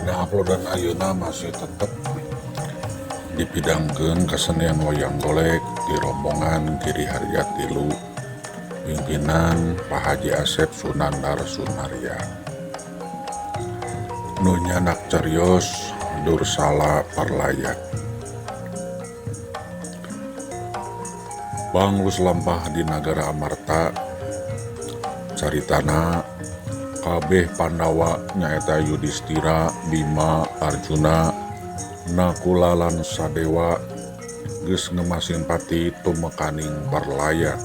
Dina uploadan ayeuna masih tetep dipidangkeun kesenian wayang golek di rombongan Giri Harja Tilu pimpinan Pak Haji Asep Sunandar Sunarya. Nu nyandak carios Dursala Parlaya. Bangus lampah di nagara Amarta caritana kabeh Pandawa nyaeta Yudhistira, Bima, Arjuna, Nakula lan Sadewa geus ngemasin pati tumekaning parlaya.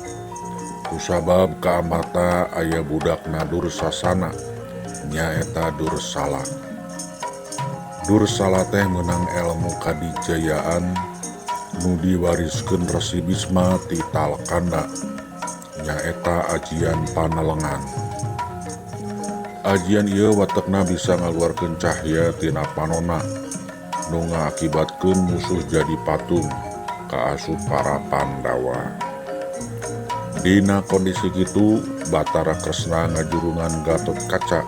Kusabab ka Amarta aya budakna Dursasana nyaeta Dursala. Dursala teh meunang elmu kadijayaan nu diwariskeun Resi Bisma ti Talkanda nyaeta ajian Panelengan. Ajian ieu watekna bisa ngaluarkeun cahya tina panona nu ngaakibatkeun musuh jadi patung kaasup para Pandawa. Dina kondisi kitu Batara Kresna ngajurungan Gatotkaca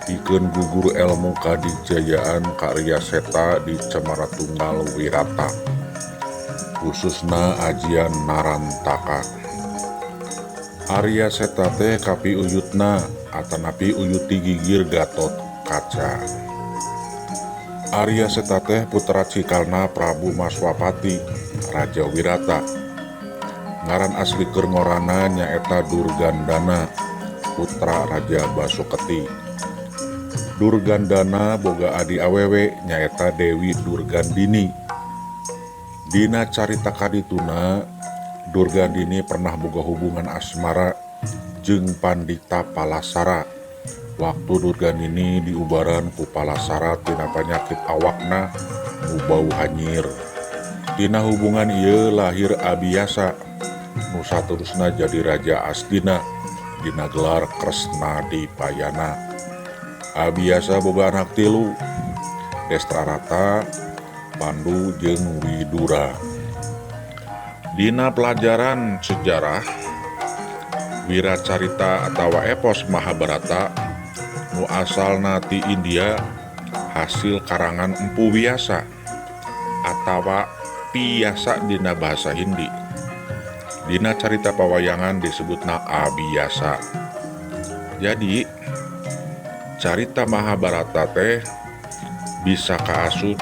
pikeun gugur elmu kadijayaan ka Arya Seta di Cemara Tunggal Wirata, khususna ajian Narantaka. Arya Seta teh kapiuyutna atanapi uyut ti gigir Gatotkaca. Arya Seta teh putra cikalna Prabu Maswapati, Raja Wirata. Ngaran asli keur ngorana nyaeta Durgandana, putra Raja Basuketi. Durgandana boga adi awewe nyaeta Dewi Durgandini. Dina carita kadituna, Durgandini pernah boga hubungan asmara jeung Pandita Palasara. Waktu Durgandini diubaran ku Palasara tina panyakit awakna nu bau hanyir. Tina hubungan ieu lahir Abiyasa, nu saterusna jadi Raja Astina dina gelar Kresna Dipayana. Abiyasa boga anak tilu, Destrarata, Pandu jeung Widura. Dina pelajaran sejarah wiracarita atawa epos Mahabharata nu asalna ti India hasil karangan Empu Wiyasa atawa Piyasa dina bahasa Hindi. Dina carita pawayangan disebutna Abiyasa. Jadi carita Mahabharata teh bisa kaasup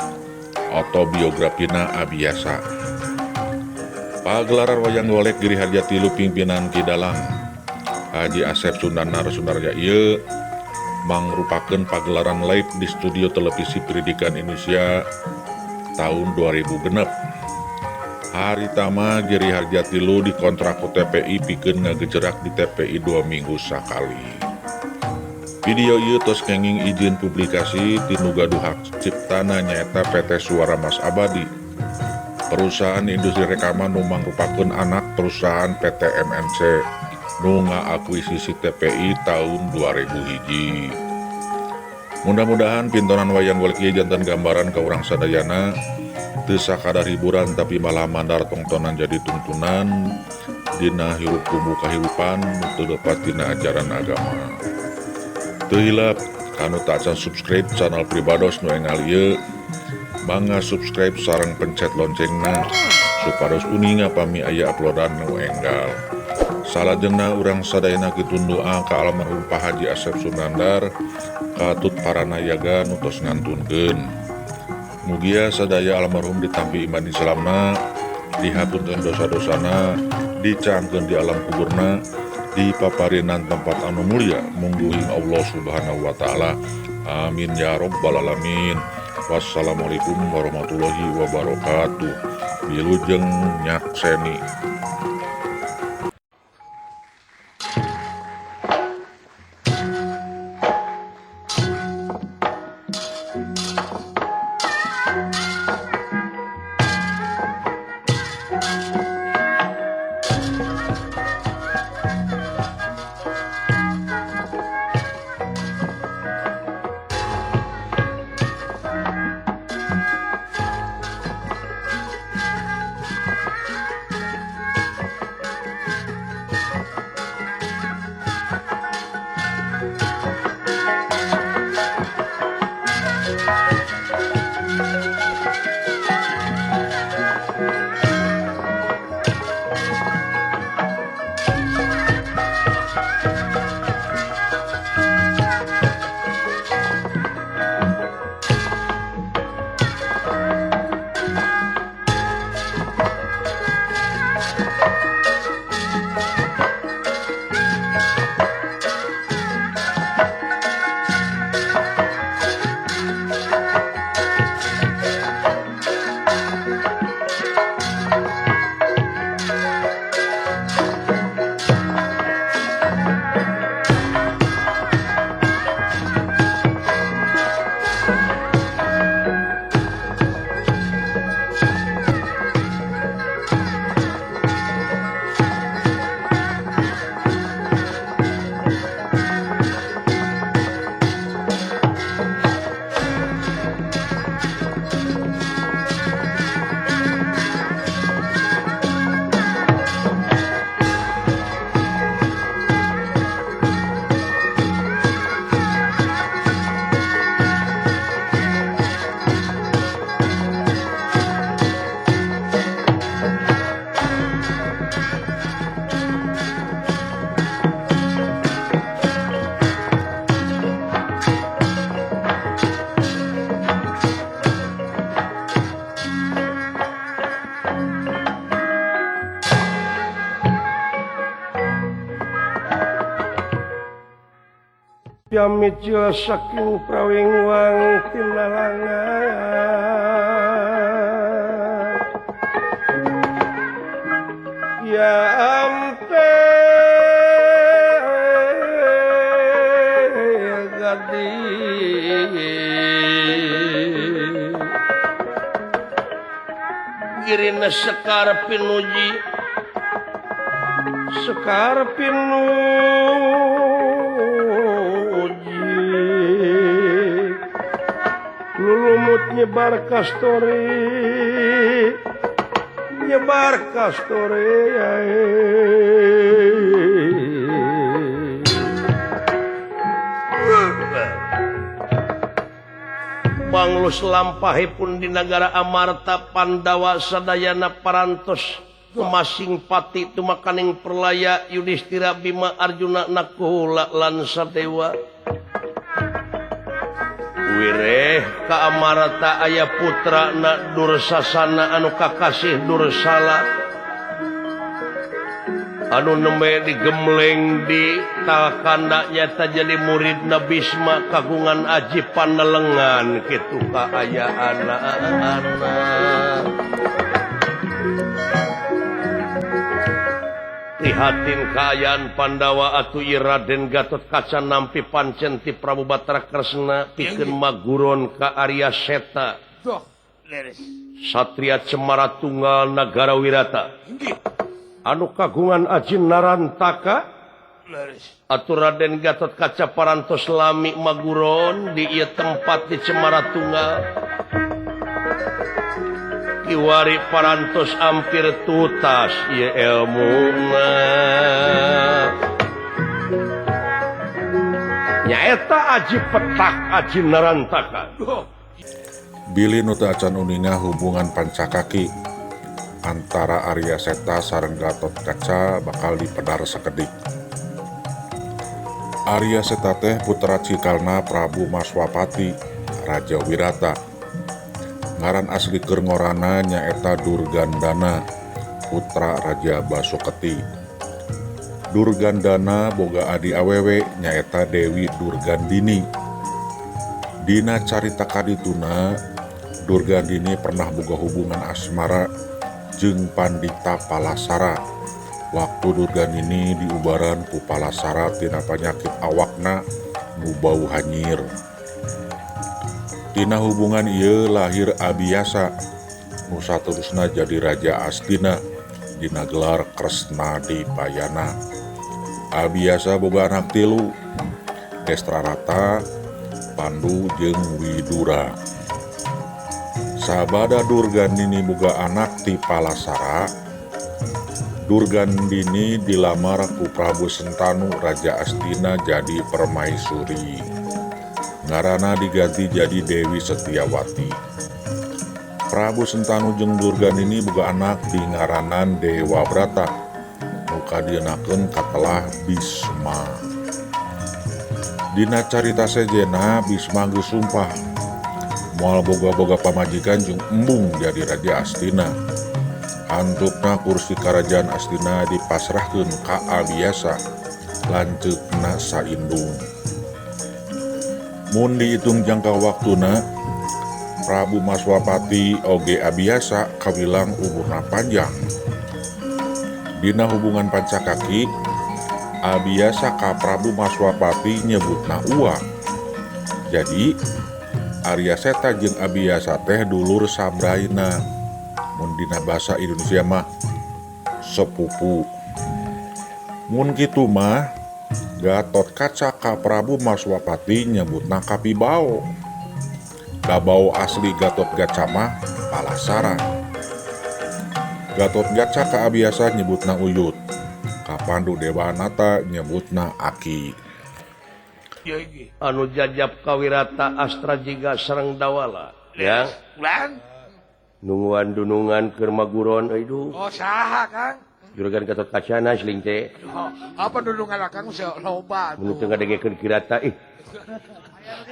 autobiografina Abiyasa. Pagelaran wayang golek Giri Harja Tilu pimpinan Ki Dalang Haji Asep Sunandar Sunarya ieu mangrupakeun pagelaran live di studio televisi Pendidikan Indonesia tahun 2006. Haritama Giri Harja Tilu dikontrak ku TPI pikeun ngagejerak di TPI 2 minggu sakali. Video ieu tos kenging izin publikasi ti nu gaduh hak ciptana nyaeta PT Suara Mas Abadi, perusahaan industri rekaman nu mangrupakeun anak perusahaan PT MNC nu ngaakuisisi TPI tahun 2001. Mudah-mudahan pintonan wayang golek ieu janten gambaran ka urang sadayana teu sakadar hiburan tapi malah mandar tongtonan jadi tuntunan dina hirup tumbuh kahirupan nu teu lepat dina ajaran agama. Teu hilap kanu tacan subscribe channel Pribados nu engal ieu, mangga subscribe sareng pencet loncengna supados uninga pami aya uploadan nu enggal. Salajengna urang sadayana kitun doa ka almarhum Pak Haji Asep Sunandar katut paranayaga nu tos ngantunkeun. Mugia sadaya almarhum ditampi iman Islamna, dihapunten dosa-dosana, dicangkeun di alam kuburna, dipaparinan tempat anu mulia mungguhing Allah Subhanahu wa taala. Amin ya rabbal alamin. Wassalamualaikum warahmatullahi wabarakatuh. Wilujeng nyakseni. Yamicil saking prawingwang tinalangan ya ampe gadi girina sekar pinuji sekar pinuji lulumut nyebar kastori nyebar kastori Panglus lampahipun di nagara Amarta Pandawa sadayana parantos masing pati tumakaning perlaya Yudhistira Bima Arjuna Nakula lan Sadewa. Wireh ka Amarta aya putra na Dursasana anu kakasih Dursala anu nembe digemleng di talkanda nyata jadi murid Bisma kagungan aji panelengan kitu kaayaan anak. Prihatin kaayaan Pandawa atuh ieu Raden Gatot Kaca nampi pancen ti Prabu Batara Kresna pikeun maguron ka Arya Seta. Satria Cemara Tunggal Nagara Wirata. Anu kagungan aji Narantaka atuh Raden Gatot Kaca parantos lami maguron di ieu tempat di Cemara Tunggal. Kiwari parantos ampir tutas ieu elmuna. Nyaeta aji petak aji Narantaka. Bilih nu teu acan uninga hubungan pancakaki antara Arya Seta sareng Gatot Kaca bakal dipedar sakedik. Arya Seta teh putra cikalna Prabu Maswapati, Raja Wirata. Ngaran asli keur ngorana nyaeta Durgandana, putra Raja Basuketi. Durgandana boga adi awewe nyaeta Dewi Durgandini. Dina carita kadituna, Durgandini pernah boga hubungan asmara jeung Pandita Palasara. Waktu Durgandini diubaran ku Palasara tina panyakit awakna nu bau hanyir. Tina hubungan ieu lahir Abiyasa, nu saterusna jadi Raja Astina dina gelar Kresna Dipayana. Abiyasa boga anak tilu, Destrarata, Pandu jeung Widura. Sabada Durgandini boga anak ti Palasara, Durgandini dilamar ku Prabu Sentanu Raja Astina jadi permaisuri. Ngaranna diganti jadi Dewi Setiawati. Prabu Sentanu jeung Durgandini boga anak di ngaranan Dewa Brata, nu kadienakeun katelah Bisma. Dina carita sejena Bisma geus sumpah moal boga-boga pamajikan jeung embung jadi Raja Astina. Antupna kursi karajaan Astina dipasrahkeun ka Abiyasa lanceukna saindung. Mun dihitung jangka waktuna, Prabu Maswapati oge Abiyasa kawilang umurna panjang. Dina hubungan pancakaki, Abiyasa ka Prabu Maswapati nyebutna uwa. Jadi Arya Seta jeung Abiyasa teh dulur sabraina. Mun dina basa Indonesia mah sepupu. Mun kitu mah Gatot Kaca ka Prabu Maswapati nyebutna kapibao. Dabao asli Gatot Kaca mah Palasara. Gatot Kaca ka Abiyasa nyebutna uyut. Ka Pandu Dewanata nyebutna aki. Anu jajab kawirata Astra jiga sareng Dawala. Ya. Nungguan dunungan keur maguron euy. Oh saha Kang? Juragan Gatot Kacana seling teh. Oh, apa dunungan akang loba atuh. Mun teu ngadengekeun kirata ih.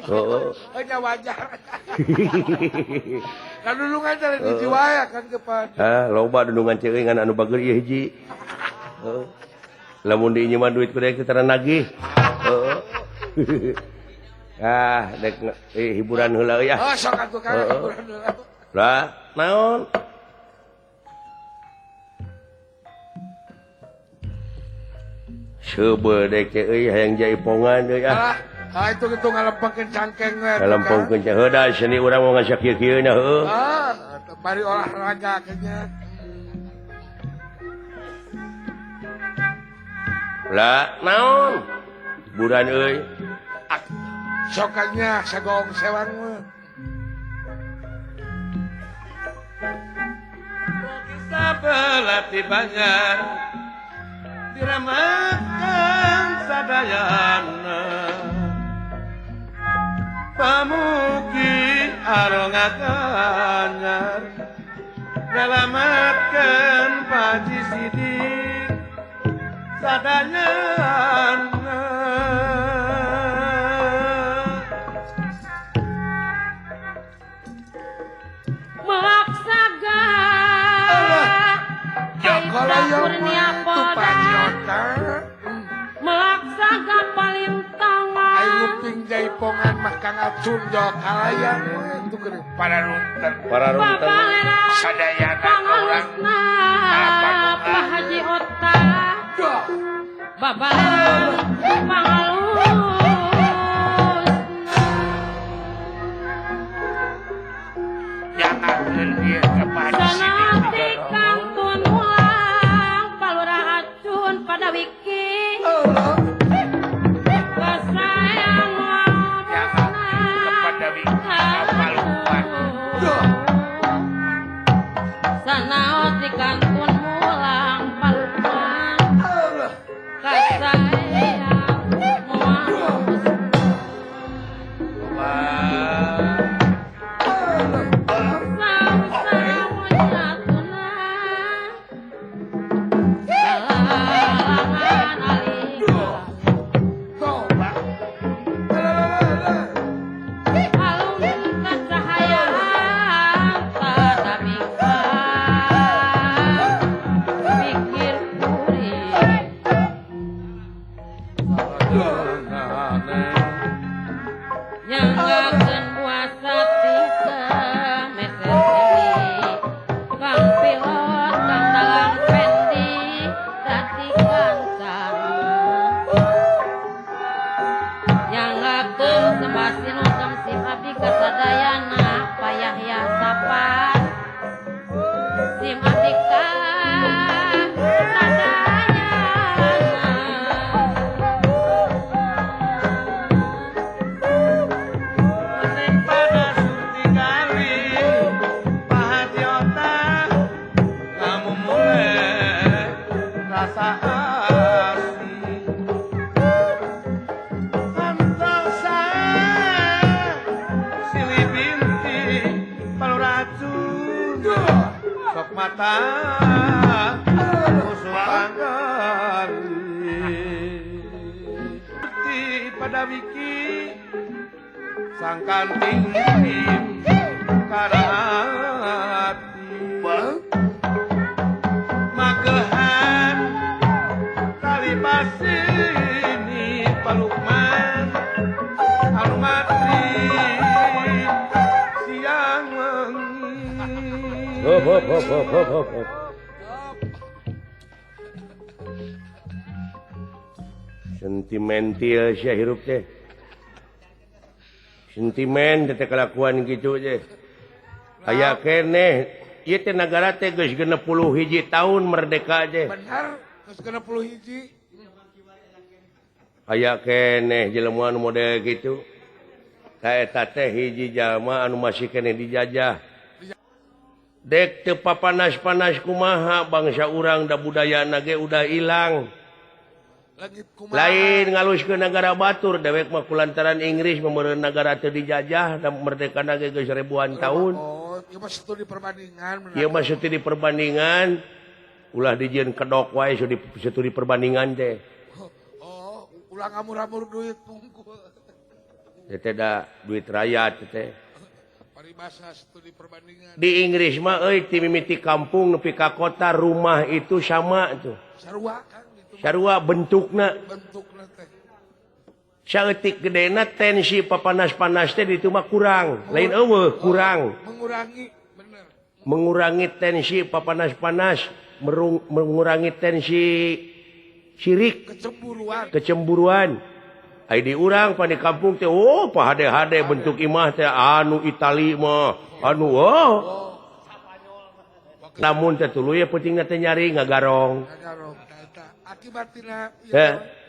Heeh. Oh nya wajar. Kan dunungan teh di wae kan kepan. Ah, loba dunungan teh euy ngan anu bager ieu hiji. Heeh. Lamun diinjeman duit ku teh tara nagih. Heeh. Ah, dek hiburan heula ya. Oh, sok atuh Kang hiburan heula. Lah, naon? Seubeuh dek euy hayang jaipongan deui ah. Ah, itu gitu ngalempengkeun cangkeng we. Ngalempengkeun cangkeng heuh da seni urang mau ngasak kieu-kieu nya heuh. Ah, bari olahraga kayaknya. Lah, naon? Hiburan euy. Sokannya sagong sewang mah. Belati banyak diramakan sadayana pamuki arongatanyar nyelamatkan Paji Sidik sadayana. Jaipongan mah Kang Acun jauh kalayang itu gede para runten sadayana orang Pak Haji Ota babalang pangalusna jangan dia kepada sanati kantun mulang palurah Acun pada wiki sanaot di kantun mulang palukan kasayang moal sausawanyatuna salalangan alika alung kacahayaan tadabika pikir kuring nyanggakeun puasa tingkah meser ini Kang pilot Kang dalang pendi dadi kancana nyanggakeun sembah sinutem sim abdi kasadayana payah ya sapan sim abdi kasadayana. Pada Surti kali Pak Haji Ota kamu mulai rasa asing antosa silih binti paluracun sok mata musuh panggali pada wiki sangkan tinggi karahati magehan tali pasini palukman anu matri siang wengi. Hop hop hop hop hop hop. Sentimental sia hirup teh. Sentimen teh kelakuan gitu teh. Aya keneh ieu teh nagara teh geus 61 tahun merdeka teh. Bener, geus 61. Aya keneh jelema anu model kitu. Ka eta teh hiji jalma anu masih keneh dijajah. Dek teu papanas-panas kumaha bangsa urang da budayana ge udah ilang. Lain ngaluskeun nagara batur dewek mah kulantaran Inggris meumeureun nagara teu dijajah da merdekana ge geus ribuan tahun. Oh, ieu mah studi perbandingan. Ieu mah studi perbandingan. Ulah dijieun kedok wae studi perbandingan teh. Oh, ulah ngamur-amur duit pungkul. Teh da duit rakyat teh. Paribasa studi perbandingan. Di Inggris mah euy ti mimiti kampung nepi ka kota rumah itu sama tuh. Sarua kan. Sarua bentukna. Bentukna teh. Saeutik gedena tensi papanas-panas teh ditu mah kurang, lain eueuh kurang. Mengurangi bener. Mengurangi tensi papanas-panas, mengurangi tensi sirik, kecemburuan. Kecemburuan. Ai di urang pan di kampung teh oh pahade-hade bentuk imah teh anu Itali mah, anu oh. Lamun teh tuluy pentingna teh nyari ngagarong. Ngagarong eta akibatina ieu.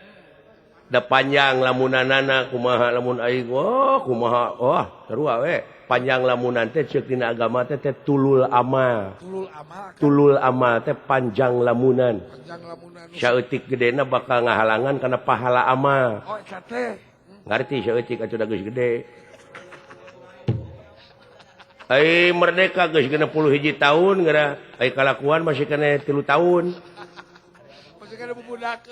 Da panjang lamunanana kumaha lamun aing oh kumaha oh sarua we panjang lamunan teh ceuk dina agama teh teh tulul amal. Tulul amal. Tulul amal teh panjang lamunan. Panjang lamunan. Saeutik gedena bakal ngahalangan kana pahala amal. Oh eta teh. Ngarti saeutik atuh da geus gede. Ai merdeka geus 61 tahun geura ai kalakuan masih keneh 3 tahun. Masih keneh bubudak.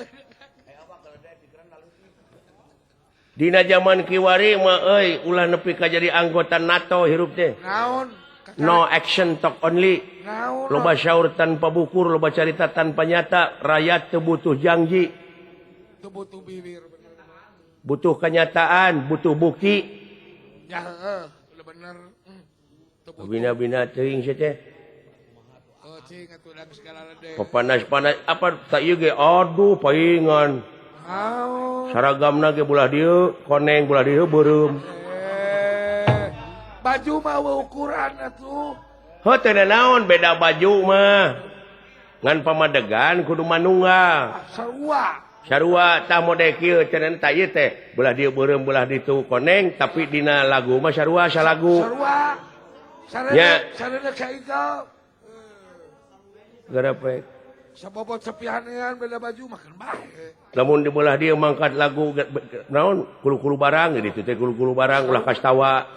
Dina zaman kiwari mah euy ulah nepi ka jadi anggota NATO hirup teh. Naon? No action talk only. Naon? Loba syaur tanpa bukur, loba carita tanpa nyata, rakyat teu butuh janji. Teu butuh bibir bener. Butuh kenyataan, butuh bukti. Ya heeh, bener. Bina-bina teuing sia teh. Oh cing atuh da geus galalede. Papanas-panas apa tak ieu ge aduh paingan. Saragamna ge belah dieu koneng belah dieu beureum. Baju mah ukuran atuh. Heuh teu naon beda baju mah. Ngan pamadegan kudu manunggal. Sarua. Sarua tah mode kieu cenah tah ieu teh belah dieu beureum belah ditu koneng tapi dina lagu mah sarua salagu. Sarua. Sarana sarana ka ieu. Garapek. Sabobot sepihanean beda baju makan bae. Lamun dibelah dia mangkat lagu naon kulu-kulu barang gitu teh kulu-kulu barang ulah kastawa.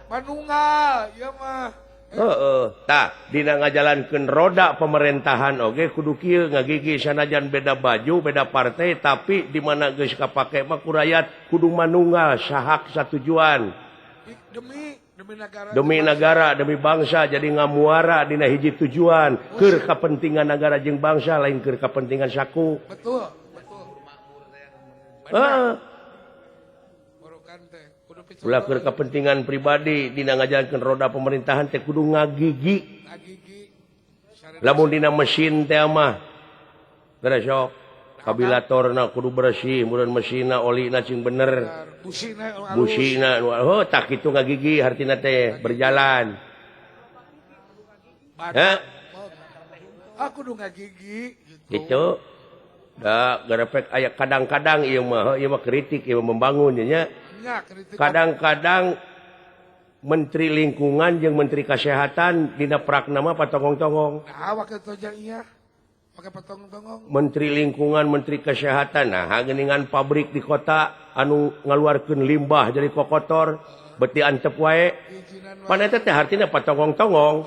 Manunggal ieu mah. Heeh, tah dina ngajalankeun roda pemerintahan oge kudu kieu ngagigi sanajan beda baju, beda partai tapi di mana geus kapake mah ku rakyat kudu manunggal sahak satujuan. Demi negara, demi bangsa jadi ngamuara dina hiji tujuan keur kepentingan negara jeung bangsa lain keur kepentingan saku. Betul, betul. Heeh. Ulah keur kepentingan pribadi dina ngajalankeun roda pemerintahan teh kudu ngagigi. Lamun dina mesin teh mah geura sok kabilatorna kudu bersih, mun mesinna olina cing bener. Busina oh tak kitu ngagigi hartina teh berjalan. Hah? Aku kudu ngagigi gitu. Gitu. Da garepek aya kadang-kadang ieu mah kritik ieu membangun nya. Kadang-kadang Menteri Lingkungan jeung Menteri Kesehatan dina prakna mah patongong-tongong. Nah, wakil tojang iya. Pakai patongong-tongong. Menteri Lingkungan, Menteri Kesehatan nah geuningan pabrik di kota anu ngaluarkeun limbah jadi kokotor beti antep wae. Pan eta teh hartina patongong-tongong.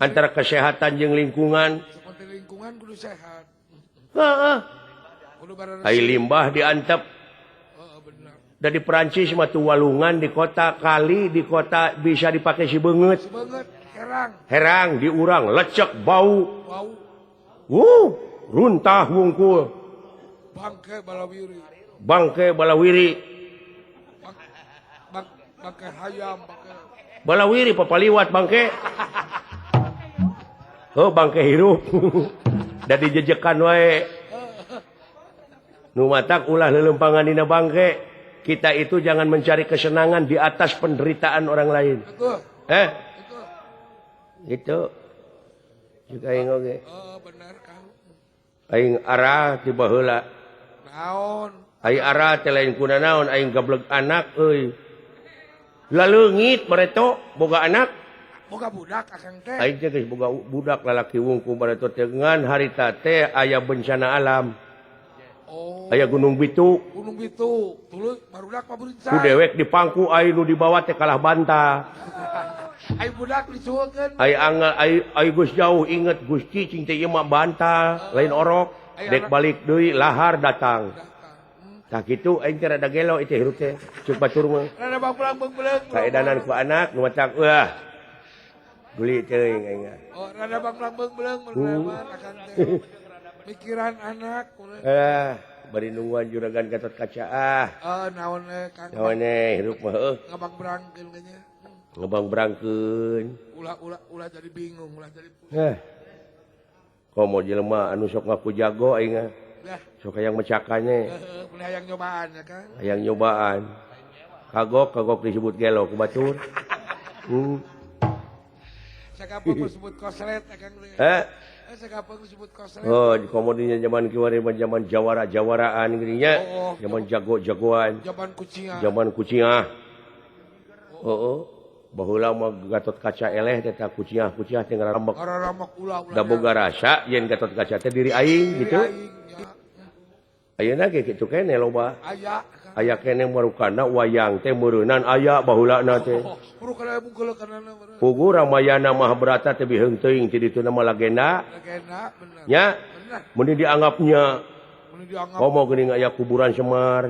Antara kesehatan jeung lingkungan. Menteri Lingkungan kudu sehat. Heeh. Ai limbah diantep. Dari Perancis mah tuh walungan di kota, kali di kota bisa dipakai si beungeut. Si beungeut, herang. Herang diurang, lecek bau. Bau. Runtah wungkul. Bangke balawiri. Bangke balawiri. Bangke hayam, bangke. Balawiri papaliwat bangke. Oh, bangke hirup. Da dijejekan wae. Nu matak ulah leuleumpangan dina bangke. Kita itu jangan mencari kesenangan di atas penderitaan orang lain. Betul. Betul. Gitu. Juga aing oge. Oh, bener Kang. Aing arah ti baheula. Naon? Aing arah teh lain kuna naon aing gableg anak euy. Laleungit bareto boga anak. Boga budak akang teh. Aing teh geus boga budak lalaki wungkul bareto teh ngan harita teh aya bencana alam. Oh. Aya Gunung Bitu. Gunung Bitu, tuluy barudak paburincan. Ku dewek dipangku ai nu dibawa teh kalah bantah. Ai budak dicuekeun. Ai angel ai geus jauh inget Gusti cing teh ieu mah bantah, lain orok. Dek balik deui lahar datang. Tah kitu aing teh rada gelo ieu teh hirup teh. Ceuk batur mah. Rada bangbelang-bangbelang. Kaedanan ku anak nu macak wah. Guli teuing aing. Oh, rada bangbelang-bangbelang mun akang teh. Mikiran anak. Bari nungguan juragan Gatot Kaca ah. Naon Kang? Naon hirup mah heuh. Ngabang berangkeun nya. Ngabang berangkeun. Ulah jadi bingung, ulah jadi pusing. Heh. Komo jelema anu sok ngaku jago aing ah. Sok hayang mecakanya. Heeh, hayang nyobaan ya Kang. Hayang nyobaan. Kagok disebut gelo ku batur. Sakapeng disebut koslet Kang. Heh. Sakapeng disebut koslet. Oh, komodinya zaman kiwari zaman jawara-jawaraan geuning nya. Zaman jago-jagoan. Zaman kucingan. Zaman kucingah. Oh. Baheula mah Gatot Kaca eleh teh ta kucingah-kucingah teh ngaramek. Ngaramek ulah-ulah. Da boga rasa yen Gatot Kaca teh diri aing gitu. Ayeuna ge kitu keneh loba. Aya. Aya keneh marukana wayang teh meureunan aya baheulana teh. Pugu Ramayana Mahabharata teh biheung teuing ti dituna mah legenda. Legenda bener. Nya. Mun dianggapnya. Komo geuning aya kuburan Semar.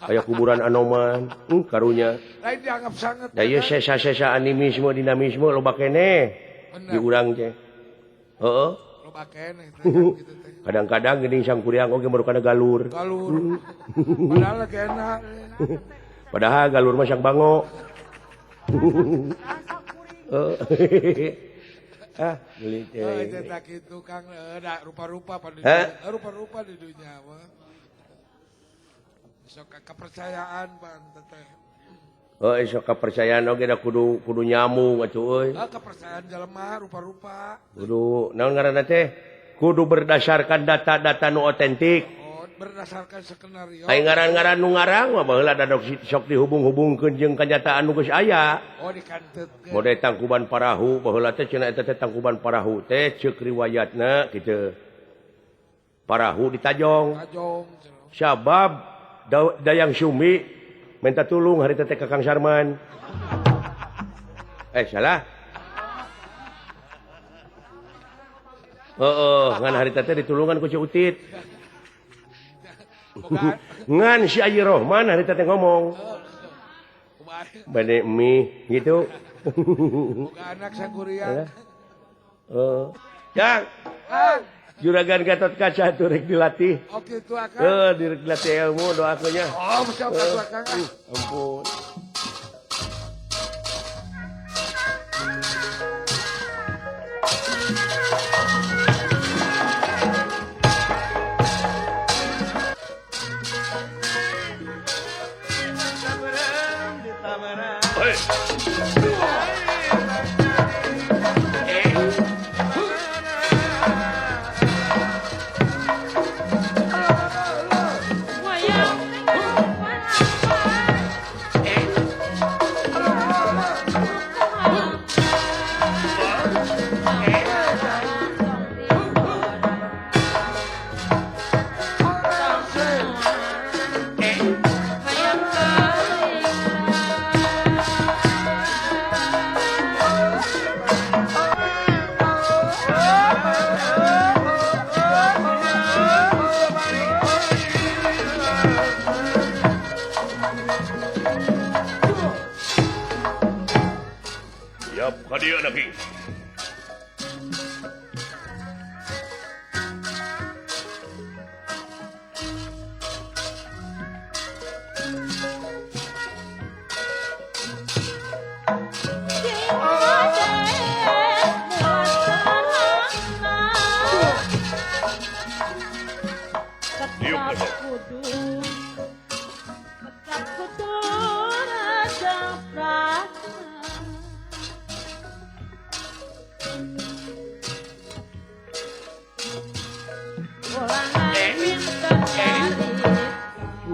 Aya kuburan Anoman, karunya. Lain dianggap sangat. Da ieu sesa-sesa animisme dinamisme loba keneh di urang teh. Heeh. Loba keneh gitu teh. Kadang-kadang geuning sangkuriang oge marukana galur. Galur. Padahal legenda. Padahal galur mah sang bango. Ah, geuning teh. Oh, eta kitu Kang, da rupa-rupa pa di rupa-rupa di dunya mah. Sok kepercayaan bang teteh. Oh, sok kepercayaan oge da kudu nyambung atuh euy. Ah, kepercayaan jelema rupa-rupa. Kudu naon ngaranna teh? Kudu berdasarkan data-data nu otentik. Oh, berdasarkan skenario. Ai ngaran-ngaran nu ngarang mah baheula da sok dihubung-hubungkeun jeung kanyataan nu geus aya. Oh, dikantetkeun. Mode Tangkuban Parahu baheula teh cenah eta teh Tangkuban Parahu teh ceuk riwayatna kitu. Parahu ditajong. Tajong. Sabab Dayang Sumi minta tulung hari teh ka Kang Sarman. Salah. Heeh, ngan hari teh ditulungan ku Ci Utit. Ngan si Ayi Rohman hari teh ngomong. Bade mie gitu. Boga anak sangkuriang. Heeh. Kang. Juragan Gatot Kaca tuh rek dilatih. Oke itu akan. Direk dilatih ilmu doakeunnya. Oh, siap atuh Akang. Ampun.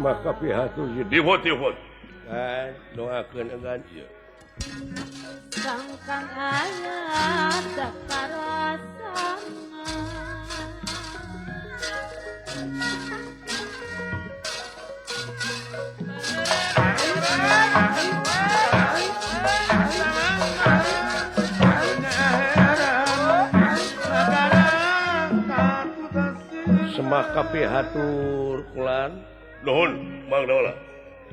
Maka pihak dihot-dihot kan doakeun egan ieu sangkan aya sakarasana Semak kapihatur kulan nuhun Mang Dola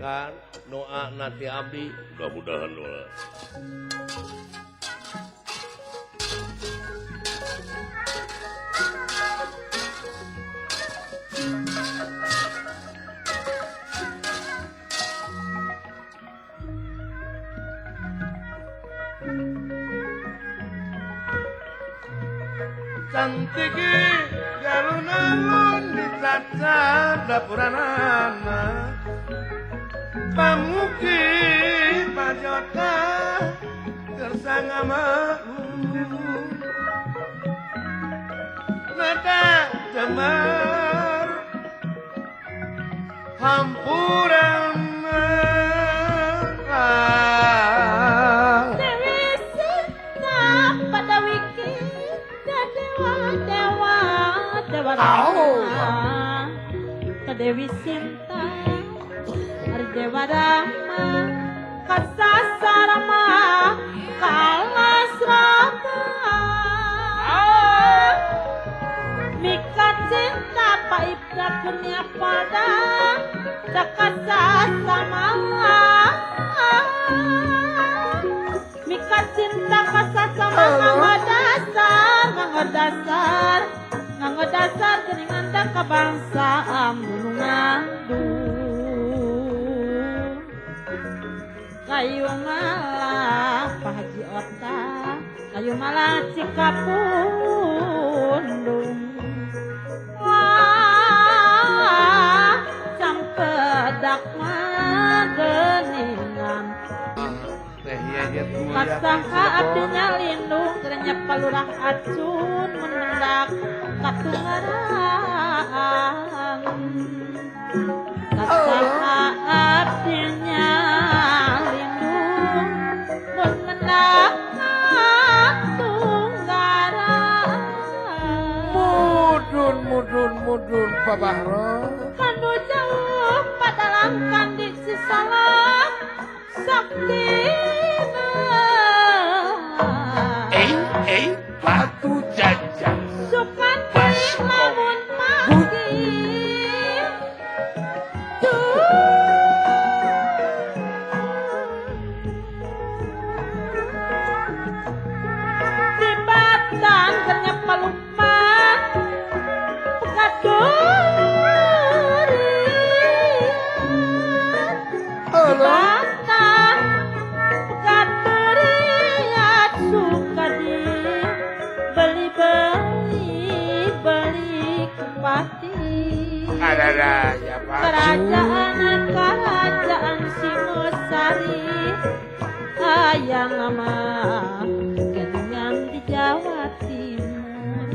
kan doa nanti abdi mudah-mudahan dola. Cantiki galun-alun dicacat dapuranana pamuki pajota tersanga mau nada demar hampuran. Dewi Sinta pada wiki dewa dewa dewa Rama Dewi Sinta Dewa Rama kasasarama kalasrama Mika cinta Pak Ibda kurnia pada kasasama Mika cinta kasasama nganggo dasar nganggo dasar nganggo dasar geuningan da kabangsaan gunung ngadu kayu malah Pak Haji Ota kayu malah Cikapundung wah cangkedak mageningan kasaha abdinya lindung kerenyap palurah acun menendak katungaran kasaha abdinya lindung mun mendak katunggaran mudun mudun mudun Pak Bahro kanu jauh padalang kandi sisalah saktina batu jajan Sukanti lamun pagi di batang kernyap palukman pegadurian di batang pegadurian sukadi beli beli beli kupati ada ya Pak kerajaan kerajaan Singosari ayang ama geningan di Jawa Timur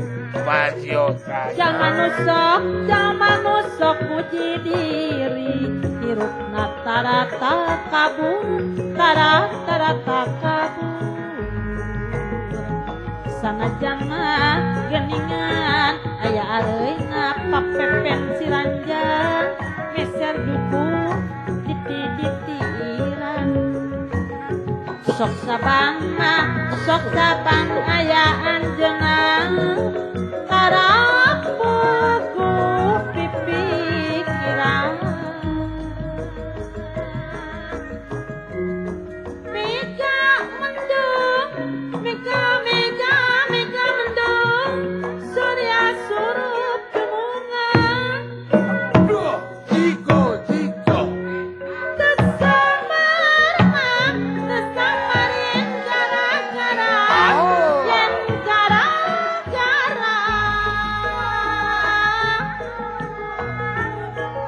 jangan nusok puji diri hirupna tarata kabur tarata kabur sanajan mah geningan aya areuna papepen siranjang meser duku diti-ditiran sok sabang mah sok sabang aya anjeunna karapuku pipikiran mega mendung mega mega mega mendung surya surup gemungan Duh, jiko jiko tesamar tesamarin gara-gara yen gara-gara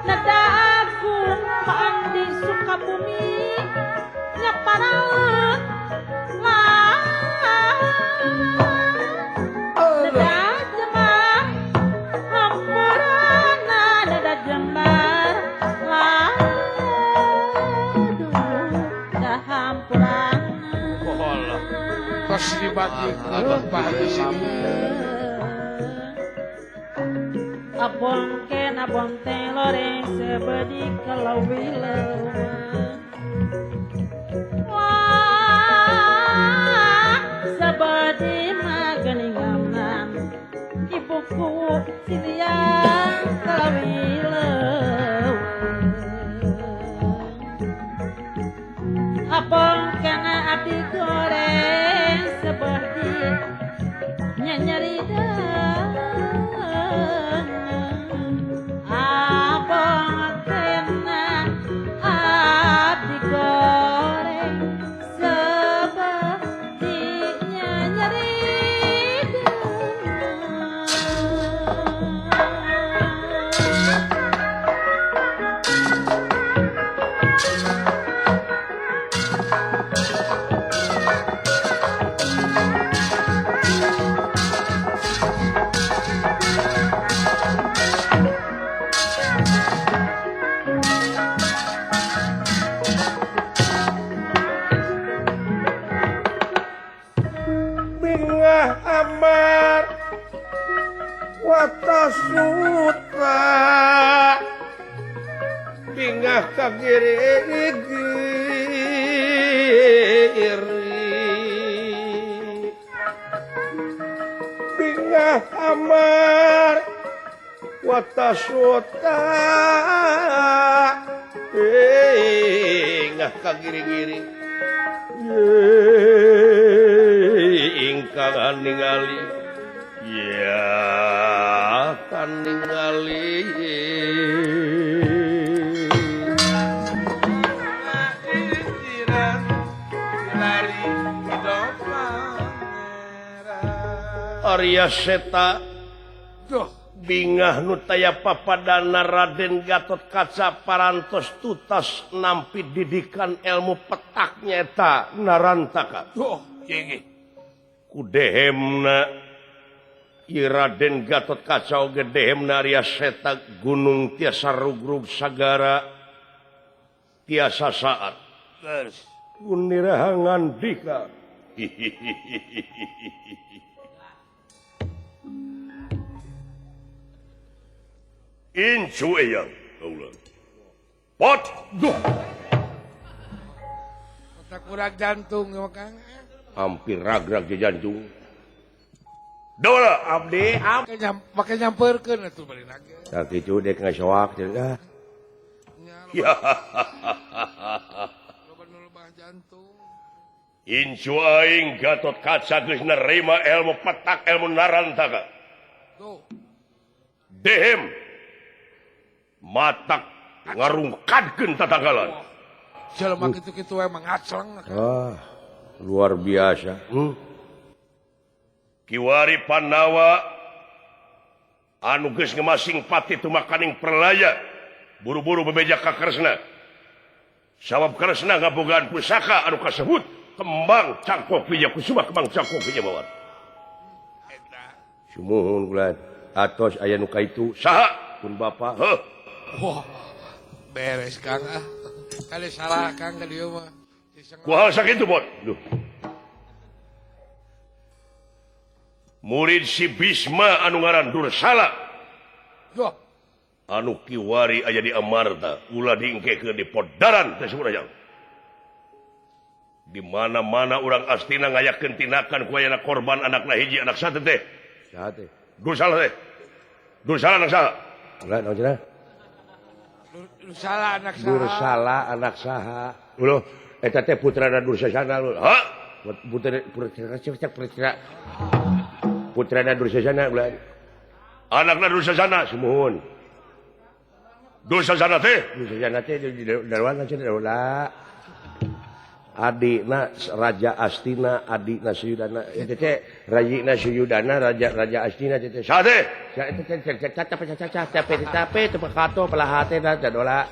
nada agung Pak Andi Sukabumi nyaparaeun lah nada jembar hampurana nada jembar waduh da hampurana tos dibagikeun Pak Haji sini Abon ken abon teh loreng sebedi kelawi leuweung wah sebedi mageningan ibuku siliang kelawi leuweung abon kena abdi goreng sebedi nyeri abon kena abdi goreng sebedi nyeri deungeun. giri-giri bingah amar watasota ngah ka giri-giri ingkang ningali ya kan ningali Arya Seta bingah nu taya papadana Raden Gatot Kaca parantos tutas nampi didikan ilmu petak nyata Narantaka. Ku dehemna ieu Raden Gatot Kaca oge dehemna Arya Seta gunung tiasa rugrug sagara tiasa saat. Kunirahangan dika. Incu eyang kaula. Pot duh. Otak kurang jantung ya Kang. Hampir ragrag di jantung. Dola abdi make nyamperkeun atuh bari nage. Tah kitu dek ngasoak cenah. Ya. Loba nu lebah jantung. Incu aing Gatot Kaca geus nerima ilmu petak ilmu Narantaka. Tuh. Dehem matak ngarungkadkeun tatanggalan. Jelema kitu-kitu emang ngacleng. Ah, luar biasa. Kiwari Pandawa anu geus ngemasing pati tumakaning perlaya buru-buru bebeja ka Kresna. Sabab Kresna ngabogaan pusaka anu kasebut kembang cangkok bija kusuma kembang cangkok bija mawar. Eta. Sumuhun kula atos aya nu kaitu saha pun bapa. Heuh. Wah, beres Kang ah. Kali salah Kang ka dieu mah. Kumaha sakitu bot? Duh. Murid si Bisma anu ngaran Dursala. Duh. Anu kiwari aya di Amarta, ulah diengkekeun di Podaran teh saurang. Di mana-mana urang Astina ngayakeun tindakan ku ayana korban anakna hiji anak sate teh. Saha teh? Dursala teh. Dursala anak saha? Ulah naon cenah? Dursala anak saha. Dursala anak saha. Ulah eta teh putrana Dursasana. Ha? Putra putra putrana Dursasana ulah. Anakna Dursasana sumuhun. Dursasana teh? Dursasana teh di daruan cenah ulah. Adikna Raja Astina, adikna Suyudana, eta teh rajina Suyudana, raja Raja Astina teh saha teh? Eta teh capek capek teu pakato pelahate da dola.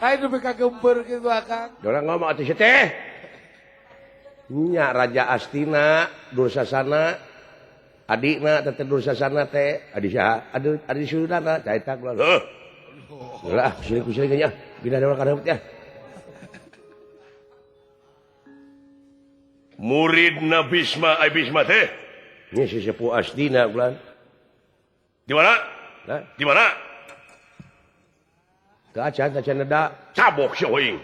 Ayo nu kagemper kitu Akang. Dola ngomong atuh si teh. Nya Raja Astina, Dursasana, adikna teh Dursasana teh, adi saha? Adi Suyudana, ca eta kula. Heuh. Lah, sirik-sirik nya. Bina dola kareup teh. Muridna Bisma, ai Bisma teh? Nya si sepuh Astina bulan. Di mana? Hah? Di mana? Teu acan, acan neda. Cabok si oing.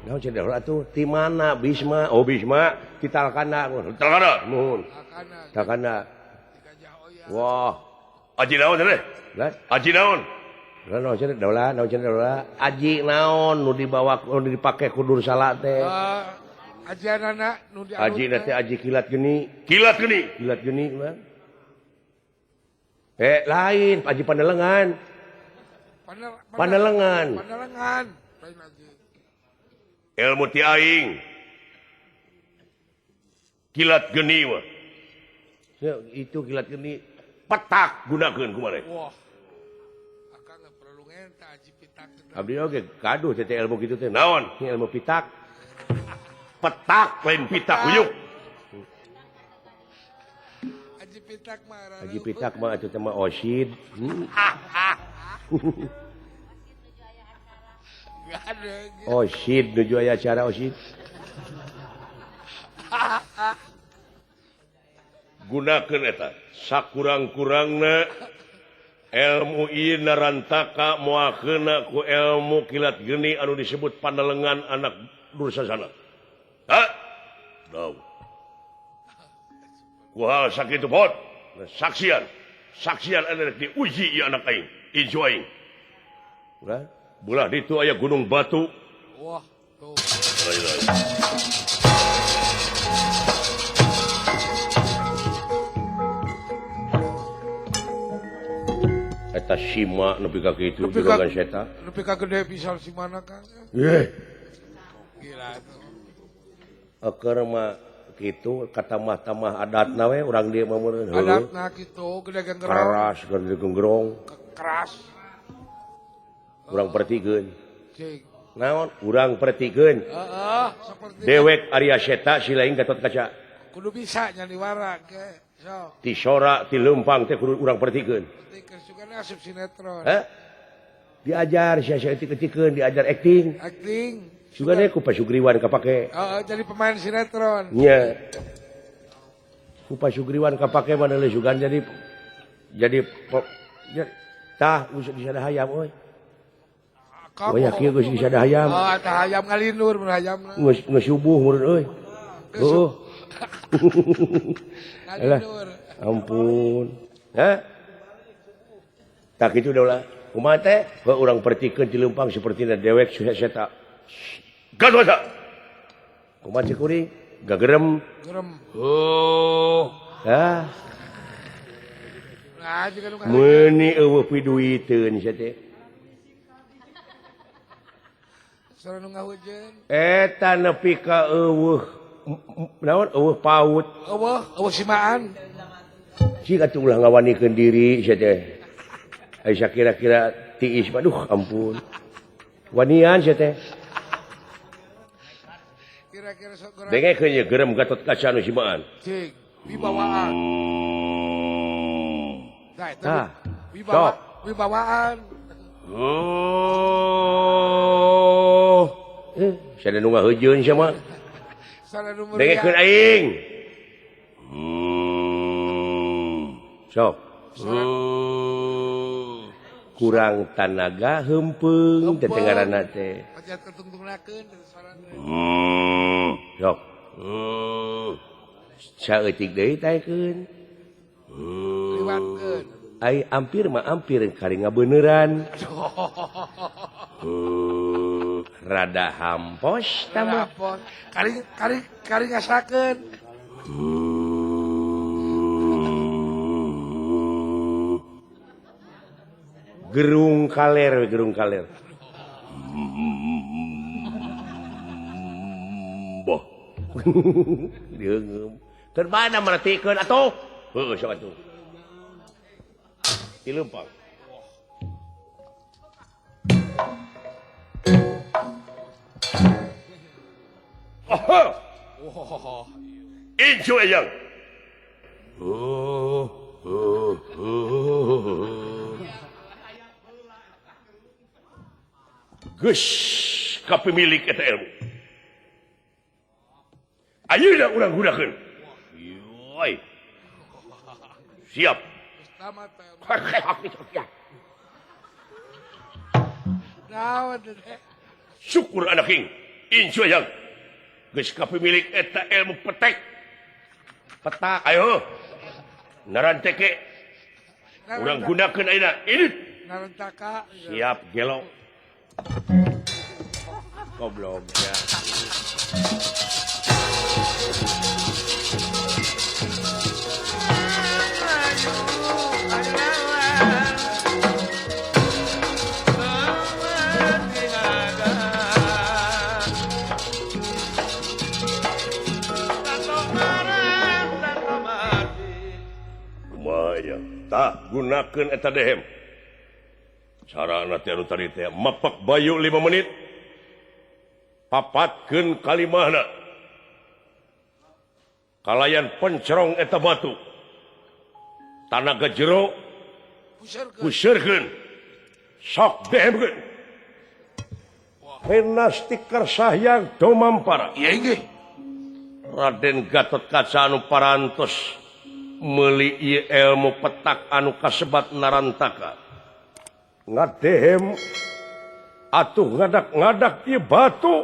Naon cenah heula atuh? Di mana Bisma? Oh Bisma di Talkana. Talkana. Nuhun. Talkana. Wah, aji naon teh? Lah, aji naon? Lah naon cenah dola, naon cenah dola. Aji naon nu dibawa nu dipake ku Dursala teh? Ajianana nu dianut. Aji teh aji kilat geni. Kilat geni. Kilat geni mah. Lain aji panelengan. Panelengan. Panelengan. Lain aji. Ilmu ti aing. Kilat geni mah. Itu kilat geni petak gunakeun kumaha. Wah. Akang geus perlu ngenta aji pitak. Abdi oge gaduh teh ilmu kitu teh. Naon? Ilmu pitak. Petak lain pitak huyuk. Aji pitak mah. Aji pitak mah atuh teh mah osid. Osid nuju aya acara osid. Gunakeun eta sakurang-kurangna Ilmu ieu Narantaka moal keuna ku ilmu kilat geni anu disebut Pandelengan anak Dursasana. Ha? Dau. Ku hal sakitu pot, saksian. Saksian anu rek diuji ieu anak aing, incu aing. Ulah, belah ditu aya gunung batu. Wah, tuh. Eta sima nepi ka kitu juragan seta. Nepi ka gede pisan simana Kang. Yeh. Gila tuh. Eukeur mah kitu katamah-tamah adatna we urang dieu mah meureun. Adatna kitu gede genggerong. Keras gede genggerong. Keras. Urang pertikeun. Cing. Naon? Urang pertikeun. Heeh, saperti dewek Arya Seta si lain Gatot Kaca. Kudu bisa nyaniwara ge. Sok. Ti sora ti leumpang teh kudu urang pertikeun. Asup sinetron. Hah? Diajar sia-sia etik-etikeun, diajar acting. Acting. Sugane ku Pak Sugriwan kapake. Heeh, jadi pemain sinetron. Nya. Ku Pak Sugriwan kapake mana leuh sugan jadi tah geus disada hayam euy. Oh ya kieu geus disada hayam. Oh, tah hayam ngalindur mun hayamna. Geus geus subuh meureun euy. Heuh. Ngalindur. Ampun. Hah? Tak itu daulah. Kumaha teh? Heuh urang pertikeun ti leumpang sapertina dewek seta. Gatot kaca. Kumaha cek kuring? Gagerem. Gerem. Oh. Ah. Nah, jiga nu meuni eueuh piduiteun sia teh. Sora nu ngahujeun. Eta nepi ka eueuh naon eueuh paut. Eueuh, eueuh simaan. Cik atuh ulah ngawanikeun diri sia teh. Aisyah kira-kira tiis, aduh ampun. Wanian sia teh. Kira-kira sok gerem. Dengekeun ye gerem Gatot Kaca nu simaan. Cing, wibawaan. Nah, eta sok. Wibawaan. Oh. Sada nu ngaheujeun sia mah. Sada nu meriah. Dengekeun aing. Sok. Kurang tanaga hempeung teh ngaranna teh. Sok. Saeutik deui taekeun. Liwatkeun. Ai ampir mah ampir kari ngabeuneran. Rada hampos tah mah. Kari kari kari ngasakeun. Gerung kaler, gerung kaler. Boh. Deungeum. Keur mana mertikeun atuh? Heueuh sok atuh. Ti leumpang. Oh. Incu eyang. Oh, oh, oh. Geus kapemilik eta ilmu. Ayeuna urang gunakeun. Yoi. Siap. Syukur anak ing. Incu eyang. Geus kapemilik eta ilmu petek. Petak ayo. Naranteke. Urang gunakeun ayeuna. Ini. Narantaka. Siap gelo. Goblok ya. Kumaha tah gunakeun eta dehem. Carana teh anu tadi teh mapak bayu 5 menit. Papatkeun kalimahna. Kalayan pencerong eta batu. Tanaga jero puseurkeun. Sok dehemkeun. Renasti Kersahyang Domampara. Iya inggih. Raden Gatot Kaca anu parantos meuli ieu ilmu petak anu kasebat Narantaka. Ngadehem atuh ngadak-ngadak ieu batu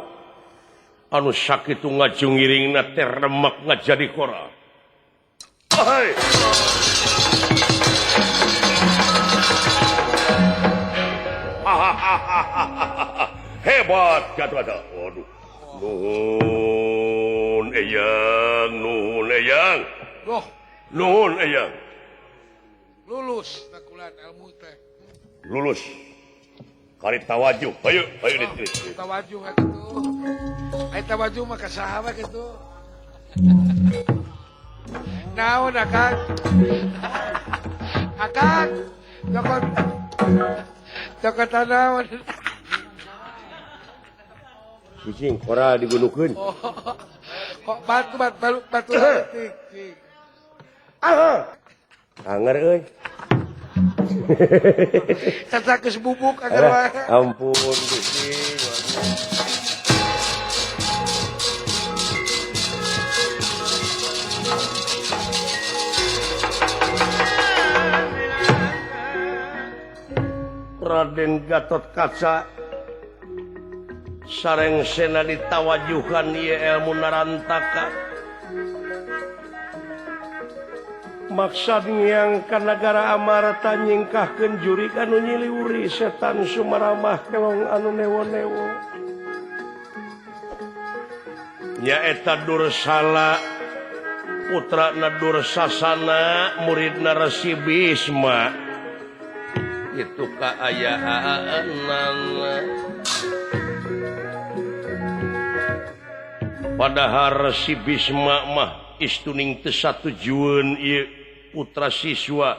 anu sakitu ngajungiringna teh remek ngajadi koral. Hai. Hebat Gatot. Waduh. Nuhun eyang, nuhun eyang. Loh, nuhun eyang. Lulus takulan ilmu teh. Lulus. Kari tawajuh. Ayo, ayo oh, tawajuh kitu. Ai tawajuh mah ka saha we kitu. Naon akang? Akang, cokot. Cokot naon? Cicing koral digunukeun. Oh, kok batu batu batu leutik cing. Ah. Anger euy. Caca geus bubuk anger wae. Ampun Gusti. Raden Gatot Kaca sareng sena ditawajuhan ieu ilmu narantaka maksad ngiang ka nagara Amarta nyingkahkeun jurik anu nyiliwuri setan sumaramah kelong anu newo-newo nyaeta Dursala putrana Dursasana muridna Resi Bisma itu kaayaanana. Padahal Resi Bisma mah istuning teu satujueun ieu putra siswa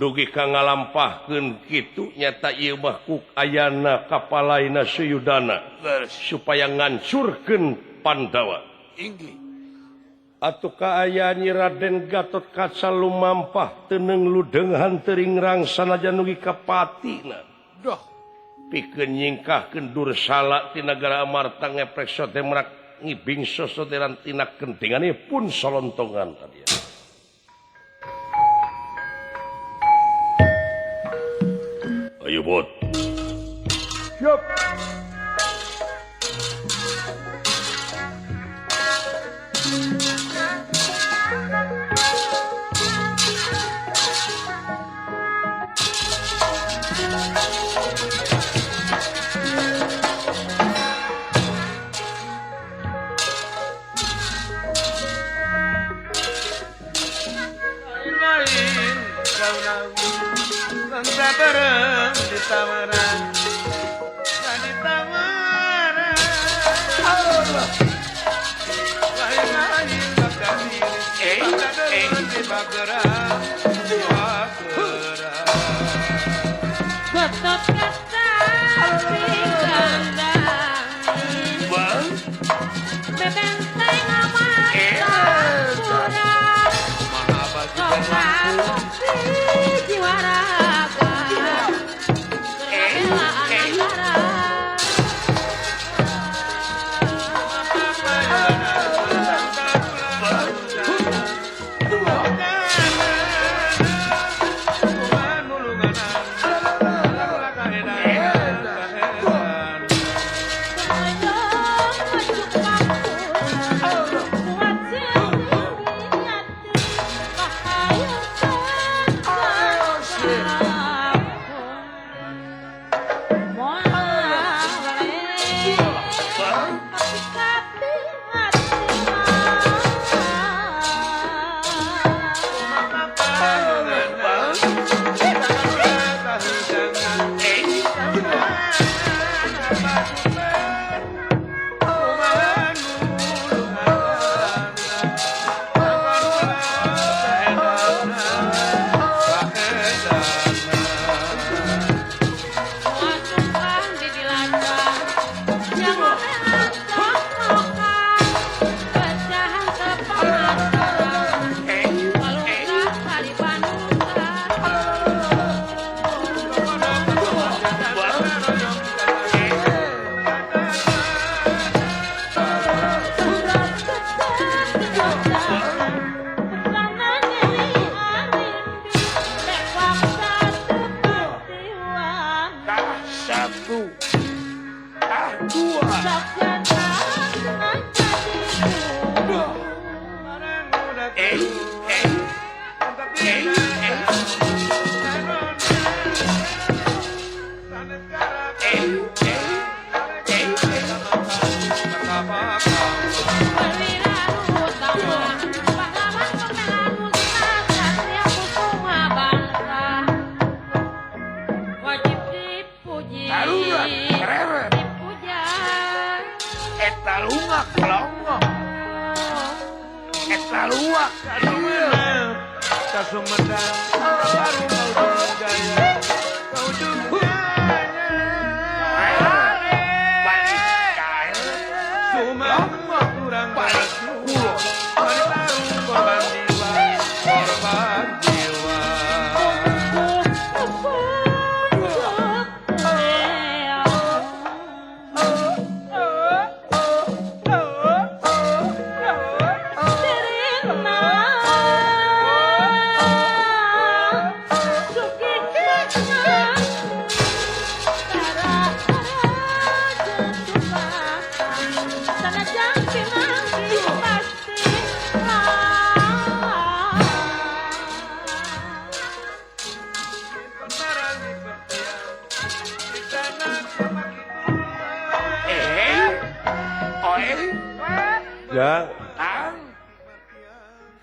dugi ka ngalampahkeun kitu nyata ieu mah ku ayana kapalaina Suyudana supaya ngancurkeun Pandawa. Inggih. Atuh kaayaan Nyi Raden Gatot Kaca lumampah teuneng ludeunghan teuring sanajan dugi ka patina. Doh. Pikeun nyingkahkeun Dursala ti nagara Amarta ngeprek sote merak ngibing sosoteran tina kentingane pun solontongan tadi. Ayo bot. Siap.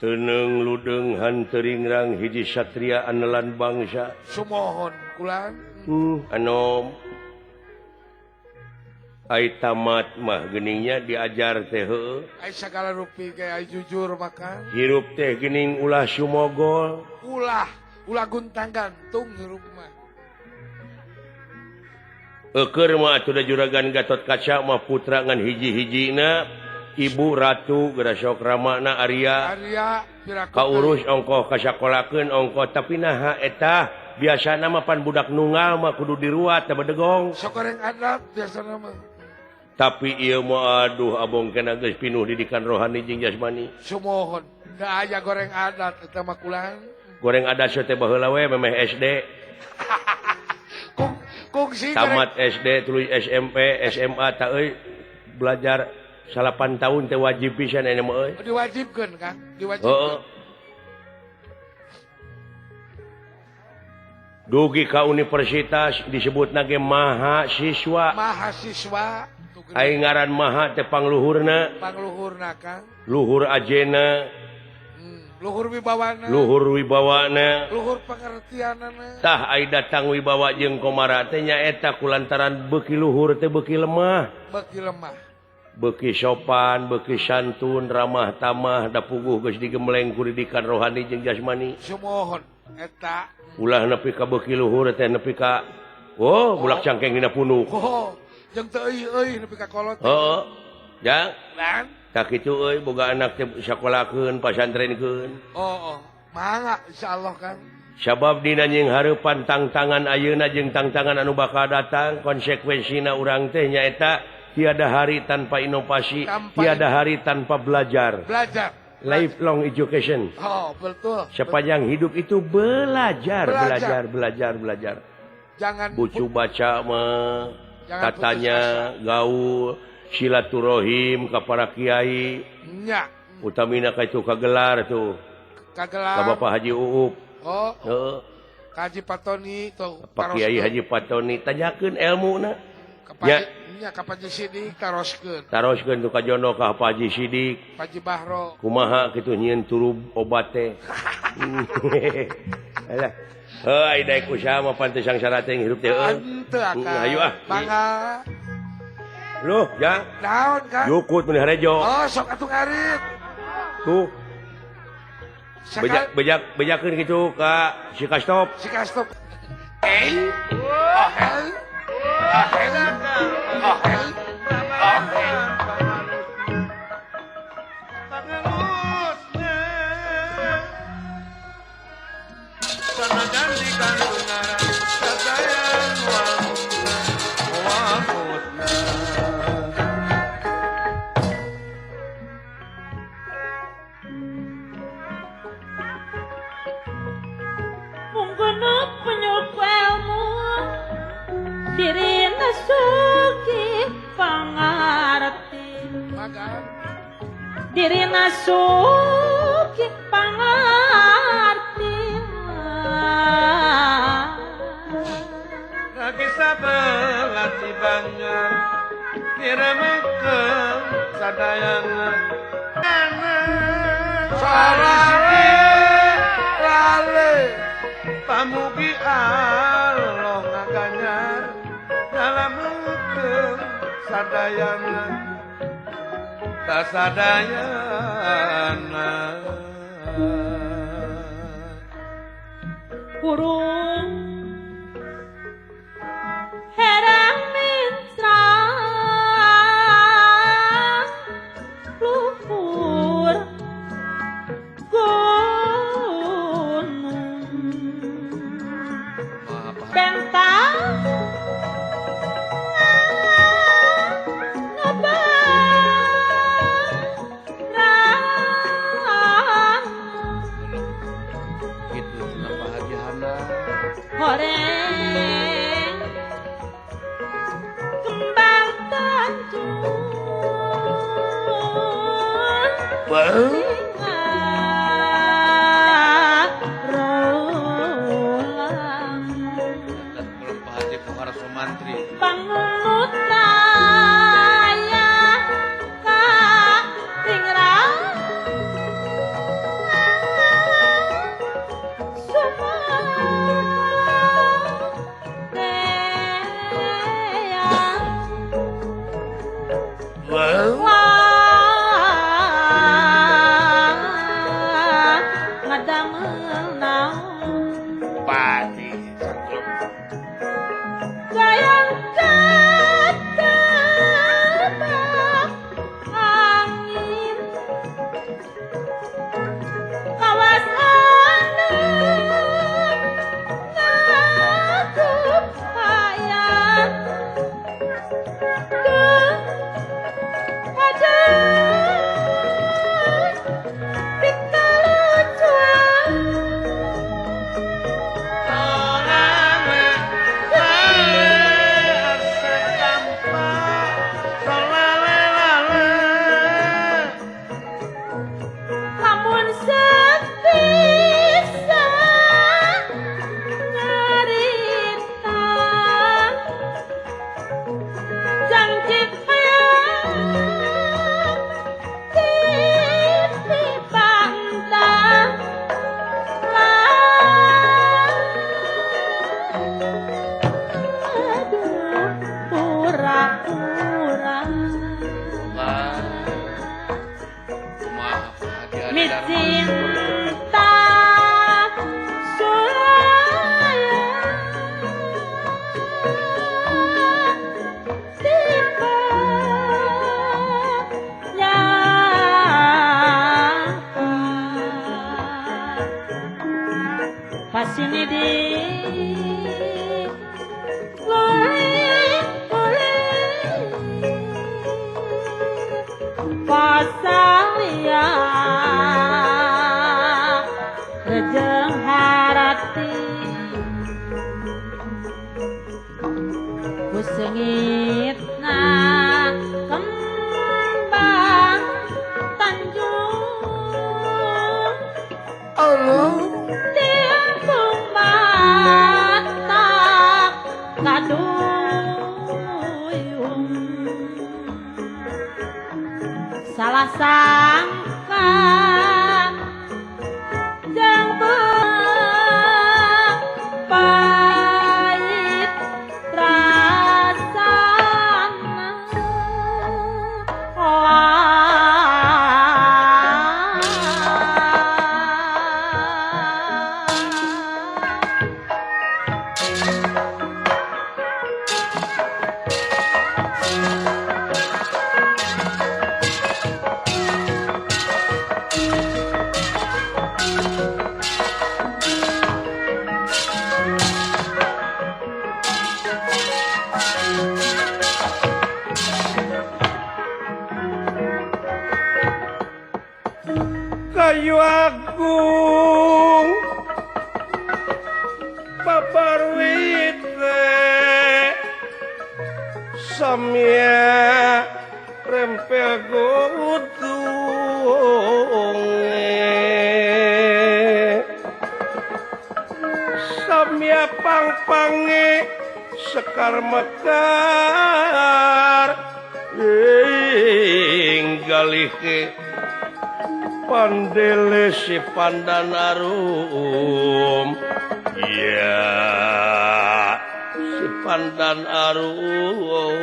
Teneng ludeng hanteringrang hiji satria anelan bangsa. Sumohon kulan. Anom. Ai tamat mah geningnya diajar teh heueuh. Ai sagala rupi ge ai jujur maka. Hirup teh gening ulah sumogol. Ulah, ulah guntang gantung hirup mah. Eukeun mah atuh da juragan Gatot Kaca mah putra ngan hiji-hijina. Ibu Ratu Gerasok Ramana Arya, Arya kaurus ongkoh kasakolakeun ongkoh tapi naha eta biasana mah pan budak nunggal mah kudu diruat teh bedegong sok goreng adab biasana mah tapi ieu mah aduh abong kena geus pinuh didikan rohani jeung jasmani sumohon da aya goreng adat eta mah kulan goreng adat teh baheula we memeh SD kungsi tamat SD tuluy SMP SMA ta euy belajar 8 tahun teh wajib pisan aya mah euy. Diwajibkeun Kang, diwajibkeun. Heeh. Dugi ka universitas disebutna ge mahasiswa. Mahasiswa. Ai ngaran maha teh pangluhurna. Pangluhurna Kang. Luhur ajena. Luhur wibawana. Luhur wibawana. Luhur pengertianana. Tah ai datang wibawa jeung komara teh nyaeta kulantaran beuki luhur teh beuki lemah. Beuki lemah. Beuki sopan, beuki santun, ramah tamah, da puguh geus digembleng ku didikan rohani jeung jasmani. Sumohon eta. Ulah nepi ka beuki luhur teh nepi ka oh, bulak cangkeng dina punuk. Oh, jeung teu euy nepi ka kolot. Heeh. Jang. Lan. Tah kitu euy boga anak teh sakolakeun, pasantrenkeun. Oh, oh. Mangga insyaallah Kang. Sabab dina nying hareupan tangtangan ayeuna jeung tangtangan anu bakal datang, konsekuensina urang teh nyaeta tiada hari tanpa inovasi, tiada hari tanpa belajar. Belajar. Lifelong education. Oh, betul. Sepanjang hidup itu belajar, belajar, belajar, belajar. Jangan bucu baca mah, katanya gaul, silaturahim ka para kiai. Nya. Utamina ka itu kagelar tuh. Kagelar. Ka Bapak Haji Uup. Oh. Heeh. Ka Haji Patoni tuh. Pak Kiai Haji Patoni tanyakeun elmuna. Ya. Nya ka Pak Haji Sidik taroskeun. Taroskeun tu ka Jono ka Pak Haji Sidik. Pak Haji Bahro. Kumaha kitu nyieun turub obat teh. Alah. Heuh ai daek usaha mah pan teu sangsara teh hirup teh euy. Henteu akang. Hayu ah. Mangga. Loh, Jang. Naon, Kang? Jukut mun harejo. Oh, sok atuh ngarit. Tuh. Bejak bejak bejakeun kitu ka si Kastop. Si Kastop. Eh. Oh, hei. Oh, hei. Oh, hei. Oh, hei. Penyup ilmu dirina sugih Dirina suki pangartina lagi sabelah di Banjar diremekeun sadayana sarale lale pamugi Allah ngaganyar nyalamekeun sadayana kasadayana kurung herang mitra luhur gunung bentang horeng kembang tanjung rolang pangulut raya ka ringrang cinta sulaya tiba pasini di pasalia rejeng harati kusengitna kembang tanjung Allah timbung mata kaduyung salah sangka jang pahit rasana Kayu agung paparwite samya rempel. Satria pangpange sekar mekar ing galih ke pandele si Pandan Arum ya si Pandan Arum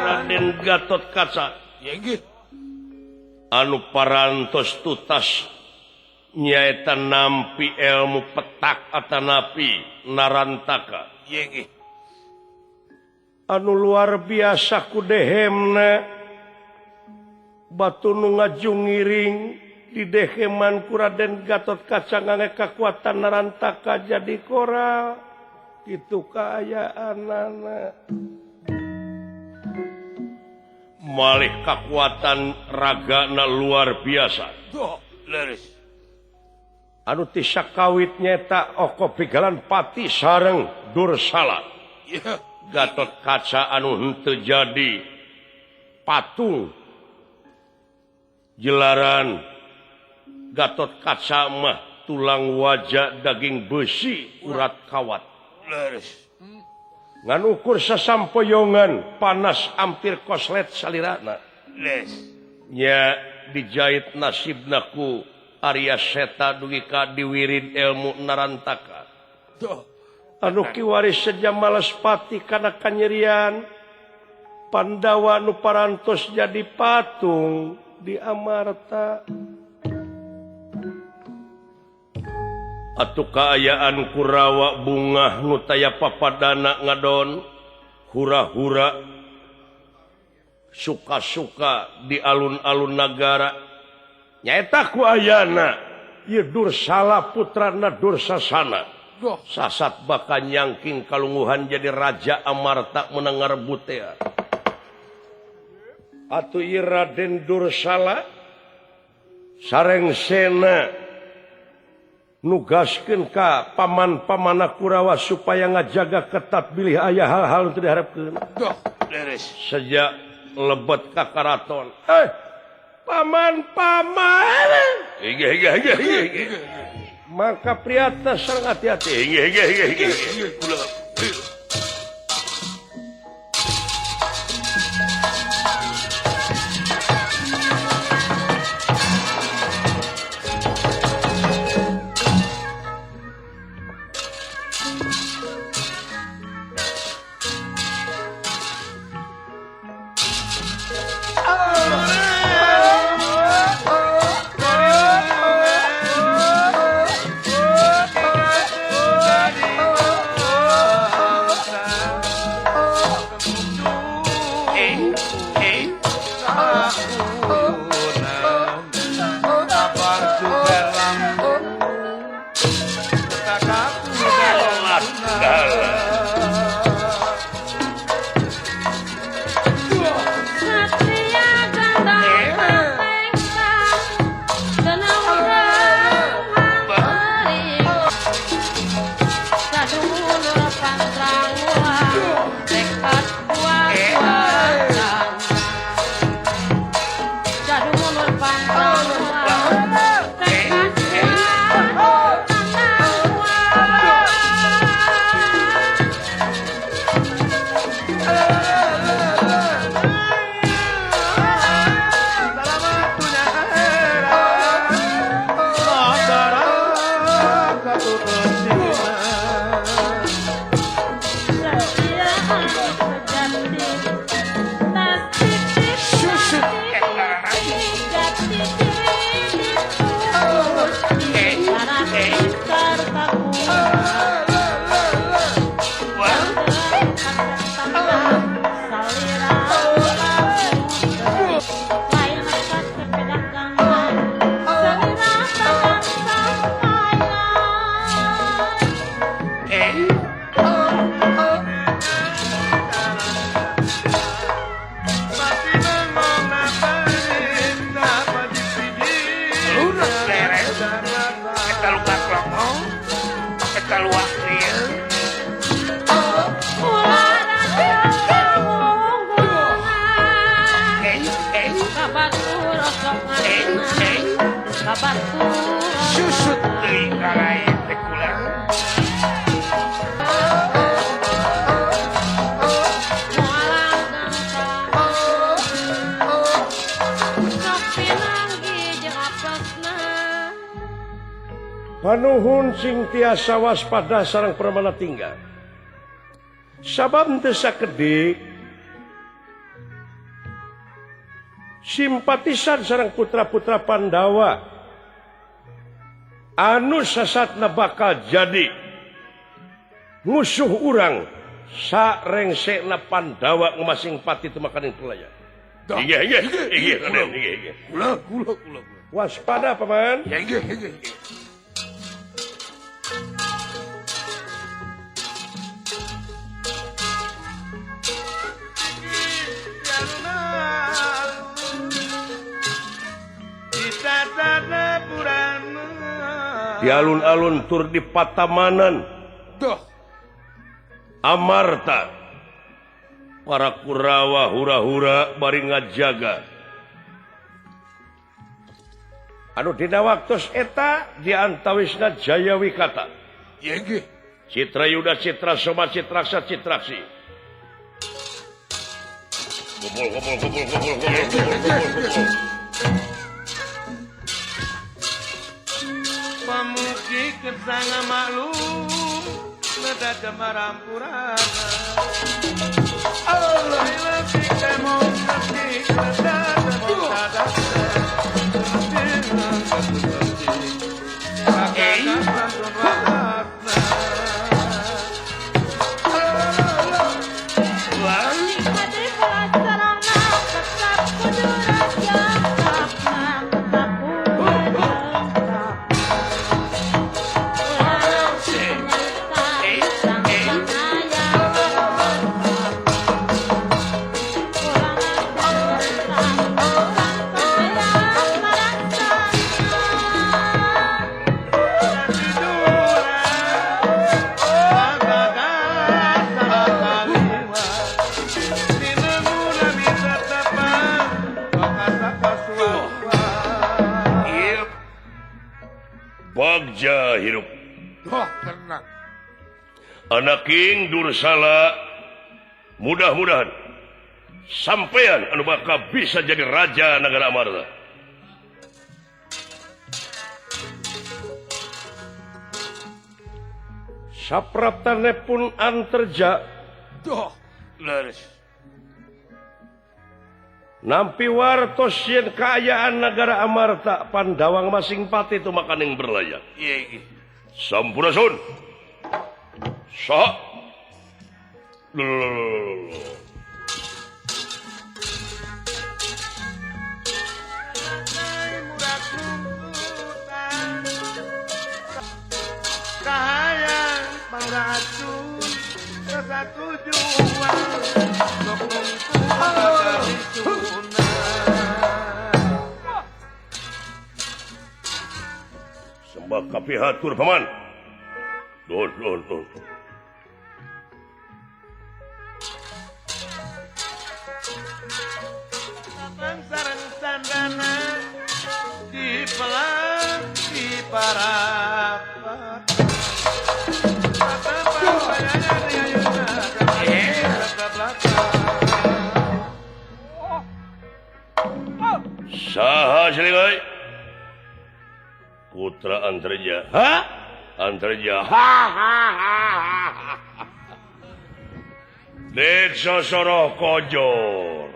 Raden Gatot Kaca anu parantos tutas nyaeta nampi ilmu petak atanapi narantaka anu luar biasa ku dehemna batu nu ngajungiring di deheman ku Raden Gatot Kaca ngange kakuatan narantaka jadi koral kitu kaayaanana malih kakuatan ragana luar biasa. Anu ti sakawit nyeta oko pigalan pati sareng Dursala. Gatot Kaca anu henteu jadi patung jelaran Gatot Kaca mah tulang wajah daging besi urat kawat. Ngan ukur sasampoyongan panas ampir koslet salirana. Nya dijahit nasibna ku Arya Seta dugi ka diwirid ilmu narantaka. Anu kiwari seja Malespati kana kanyerian Pandawa nu parantos jadi patung di Amarta. Atuh kaayaan Kurawa bungah nu taya papadana ngadon hura-hura suka-suka di alun-alun nagara nyaeta ku ayana ieu Dursala putrana Dursasana sasat bakal nyangking kalunguhan jadi raja Amarta menang ngarebut teh. Atuh ieu Raden Dursala sareng Sena nugaskeun ka paman-pamana Kurawa supaya ngajaga ketat bilih aya hal-hal nu teu diharepkeun. Sejak lebet ka karaton. Paman-paman. Maka priata sareng hati-hati. Kabar Beli rarai teh kula. Panuhun sing tiasa waspada sareng pramana tinggal. Sabab teu sakedik simpatisan sareng putra-putra Pandawa anu sasatna bakal jadi musuh urang sarengsekna Pandawa masing pati tumakaning pelaya. Inggih inggih inggih Raden inggih inggih. Kula kula kula. Waspada paman. Inggih inggih. Di alun-alun tur di patamanan Amarta para Kurawa hura-hura bari ngajaga anu dina waktos eta diantawisna Jaya Wikata Citra Yuda Citra Soma Citraksa Citraksi kumpul kumpul kumpul kumpul kumpul kumpul. Pamuki kersanga maklum neda jemarampurana Allah lebih temong lebih neda temong Bagja hirup. Oh, tenang. Anak King Dursala, mudah-mudahan sampean anu bakal bisa jadi raja negara Amarta. Sapraptane pun anterja. Duh, leres. Nampi wartos yen kaayaan negara Amarta Pandawang masing pati tumakaning berlayak. Iya. Sampurasun. Saha. Kahayang pangracun satu juang sembah kapihatur paman. Don don don. Sareng sandana di pelang di parapat. Saha selingai Putra Antarja. Ha? Antarja. Ha ha ha ha. Dek sosoro kojor.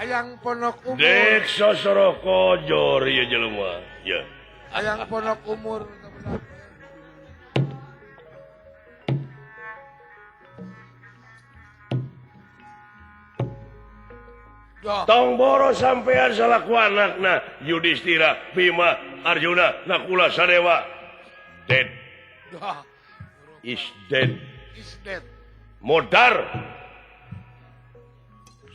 Hayang ponok umur. Dek sosoro kojor ieu jelema. Ya. Hayang ponok umur. Tong boro sampean salaku anakna Yudhistira, Bima, Arjuna, Nakula, Sadewa. Dead. Is dead. Is dead. Modar.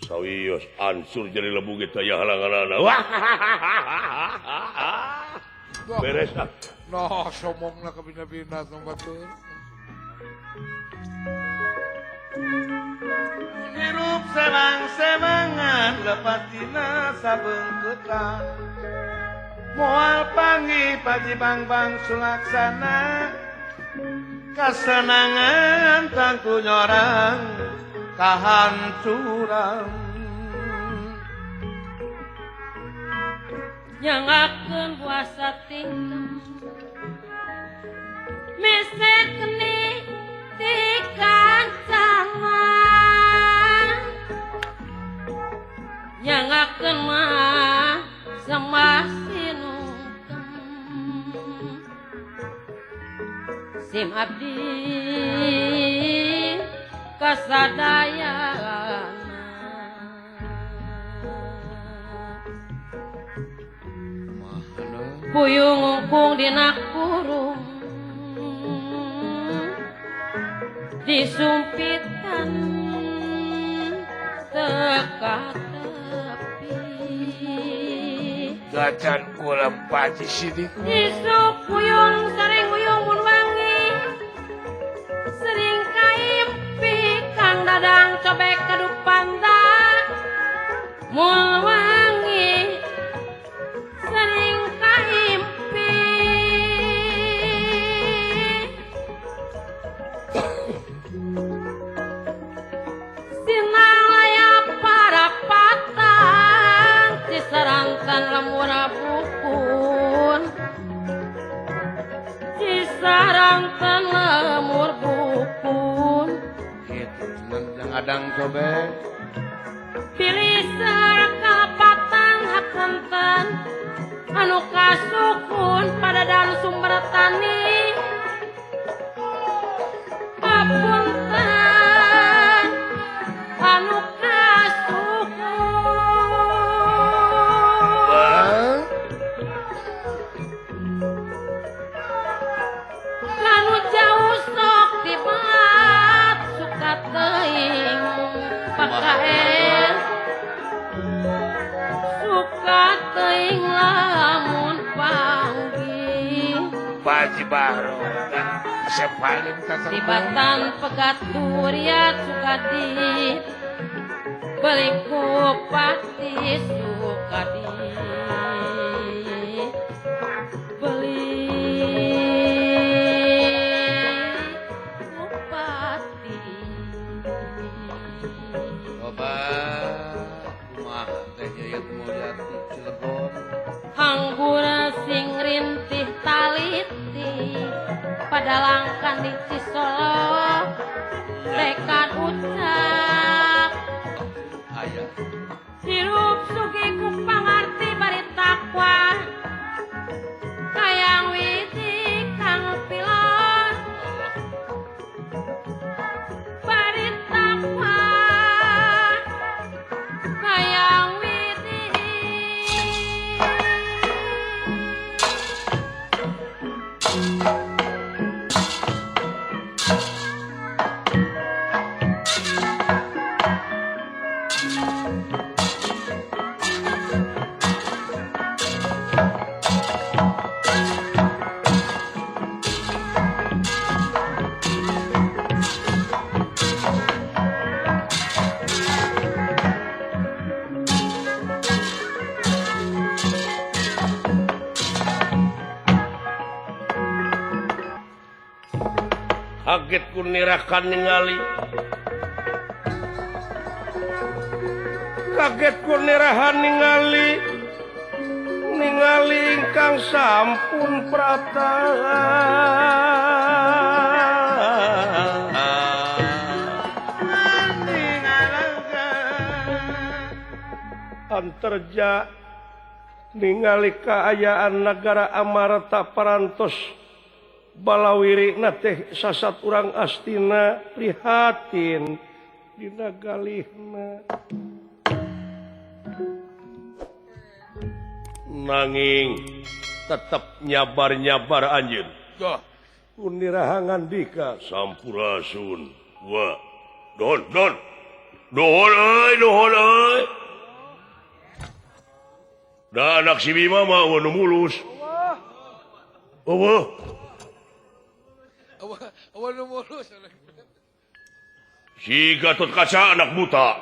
Sawios ansur jadi lebu kita ya halanganana. Wah. Beres ah. Noh, somongna kabina-bina tong batur. Hirup semang-semangan lepas dina sabeungkeutan. Moal panggih Paji Bangbang Sulaksana kasenangan tangtu nyorang kahancuran nyangakeun puasa tingkem mesekni dikancangan nyangakeun mah semah sinungkem sim abdi kasadayana puyung ngungkung dina kurung disumpitan teka tepi gacan kula Paji Sidik isuk puyung sering uyung mun wangi sering kaimpi Kang Dadang cobek kaduk pandan mun wangi sering kaimpi sinalaya para patang cisarantan lemur bukun cisarantan lemur bukun gitu seneng adang cobek pilih kalepatan hapunten anu kasukun pada dalu sumber tani hapunten anu kasukun kanu jauh sok dibat suka teuing pakaen suka teuing lamun panggih Paji Bahro sepaling tibatan pegat turiat suka di beli kupati suka di beli kupati obat kumaha teh Yayat Mulyati Cilegon hanggura sing rintih taliti padalangkan di Cisolo tekan ucap ayah hirup sugih ku pangarti bari takwa kayang widi kang pilon bari takwa kayang widi Kaget ku nirakan ningali kaget ku nirahan ningali ningali ingkang sampun prata Anterja ningali kaayaan nagara Amarta parantos balawirina teh sasat urang Astina prihatin dina galihna nanging tetep nyabar-nyabar anjeun unirahangan dika sampurasun wa don don dohon euy dohon euy da anak si Bima mah nu mulus eueuh si Gatot Kaca anak buta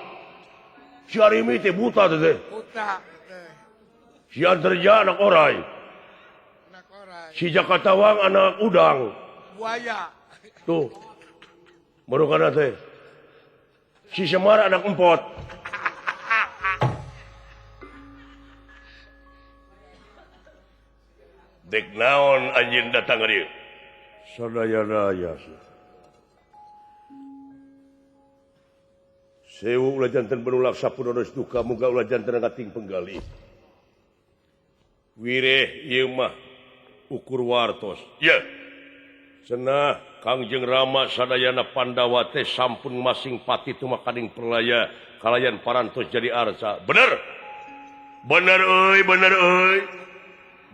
si Arimi teh buta teh buta si Anterja anak orai Si Jakatawang anak udang. Buaya. Tuh. Marukana teh. Si Semar anak empot. Dek naon anjeun datang ka dieu? Sadaya-daya. Sewu ulah janten benulak sapunodos duka muga ulah janten ngating penggalih. Wireh ieu mah ukur wartos. Ye. Cenah Kangjeng Rama sadayana Pandawa teh sampun masing pati tumakaning perlaya kalayan parantos jadi arca. Bener. Bener euy, bener euy.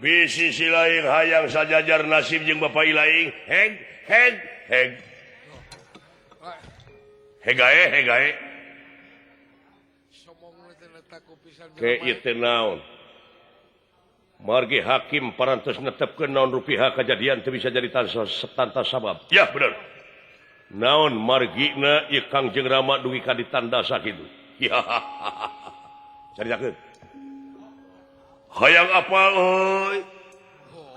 Bisi si laing hayang sajajar nasib jeung bapa ilaing. Heg heg heg. Hegae hegae. Ke ieu teh naon? Margi hakim parantos netepkeun naon rupiah kajadian teu bisa jadi tanpa sabab. Ya bener. Naon margina ieu Kangjeng Rama dugi ka ditanda sakitu. Ya. Caritakeun. Hayang apa euy?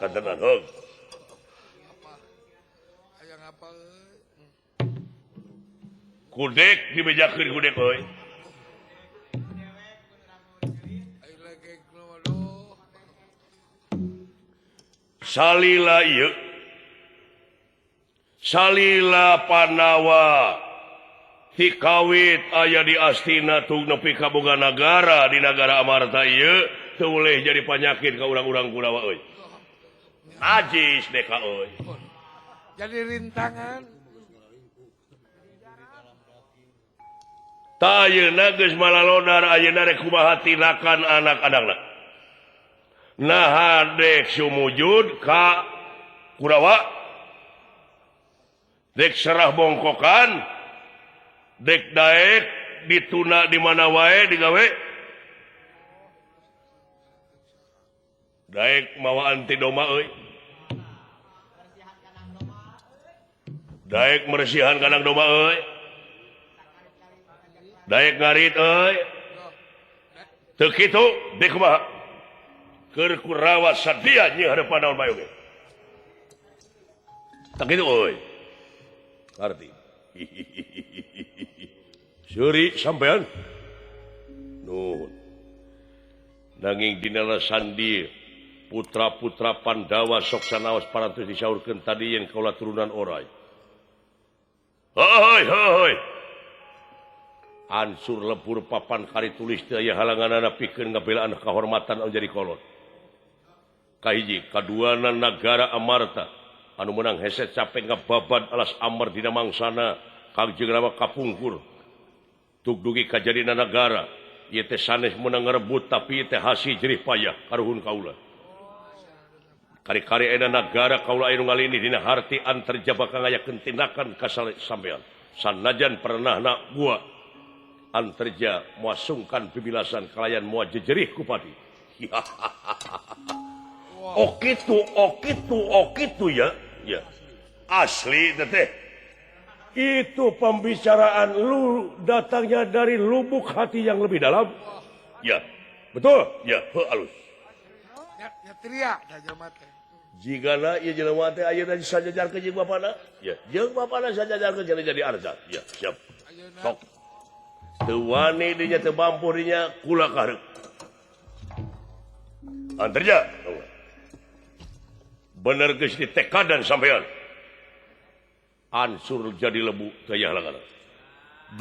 Katenan heug. Hayang apa euy? Kudek dibejakeun kudek euy. Salila ieu Salila Pandawa tikawit aya di Astina tung nepi ka boga nagara di nagara Amarta ieu teu boleh jadi panyakit ka urang-urang Kurawa euy. Najis deka euy. Jadi rintangan. Ta ayeuna geus malalodar ayeuna rek kumaha tindakan anak-anakna. Nah dek sumujud ka Kurawa dek serah bongkokan dek daek dituna di mana wae digawe daek mawa anti doma euy daek meresihan kandang doma euy daek ngarit euy teu kitu dek kumaha keur Kurawa sadia nyi harapan naon bae oge. Tak kitu euy. Ngarti. Seuri sampean. Nuhun. Nanging dina sandi putra-putra Pandawa sok sanaos parantos disaurkeun tadi yen kaula turunan oray. Heuy heuy. Ansur lebur papan kari tulis teu aya halanganana pikeun ngabelaan kahormatan anu jadi kolot. Kahiji kaduana nagara Amarta anu menang hese capek ngababad alas Amar dina mangsana Kangjeng Rama kapungkur tug dugi kajadina nagara ieu teh sanes meunang ngarebut tapi ieu teh hasi jerih payah karuhun kaula kari-kari ena nagara kaula anu ngalini dina harti antarja bakal ngayakeun tindakan ka sampean sanajan pernahna gua antarja moal sungkan pibilasan kalayan moal jejerih ku padi. Oh kitu, oh kitu, oh kitu ya. Ya. Asli teteh. Itu pembicaraan lu datangnya dari lubuk hati yang lebih dalam. Ya. Betul? Ya, heuh alus. Ya teriak da jelema teh. Jigana ieu jelema teh ayeuna sajajarkeun jeung bapana. Ya, jeung bapana sajajarkeun jadi arza. Ya, siap. Sok. Teu wani dinya teu mampu dinya kula kahareup. Antarja. Bener geus ditekadan sampean. Ansur jadi lebu teu aya halangan.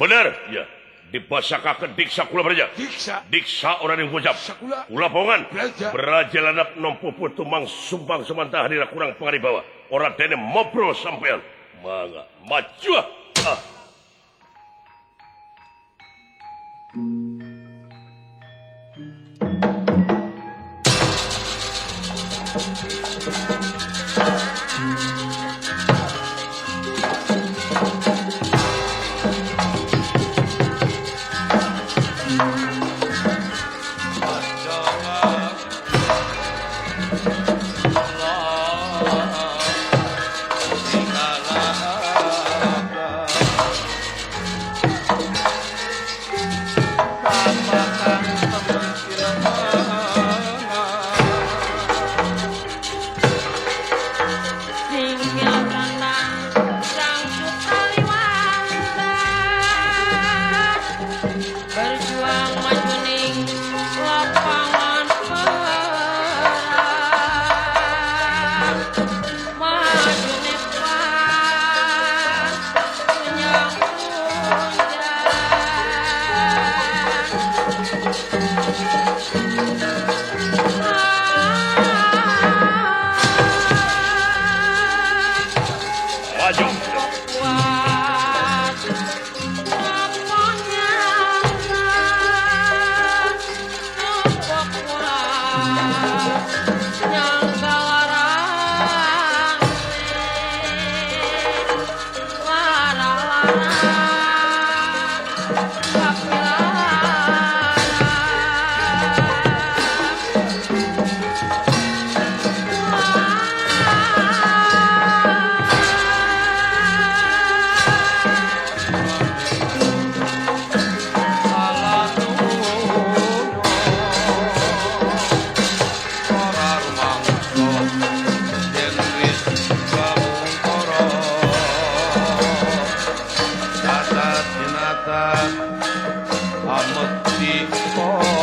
Bener ya, dipasakakeun diksa kula beraja. Diksa. Diksa orang yang bujap. Kula pongan. Beraja lanap nompo tumang sumbang semantah hadira kurang pangaribawa. Ora dene ngobrol sampean. Mangga maju ah. Dasar ameti kono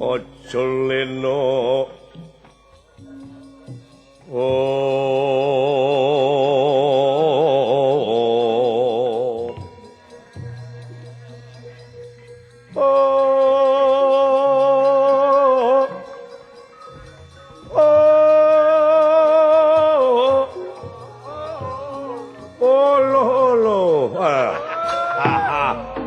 Ojo leno. Oh, oh, oh, oh, lo, lo. Ah, ah, ah.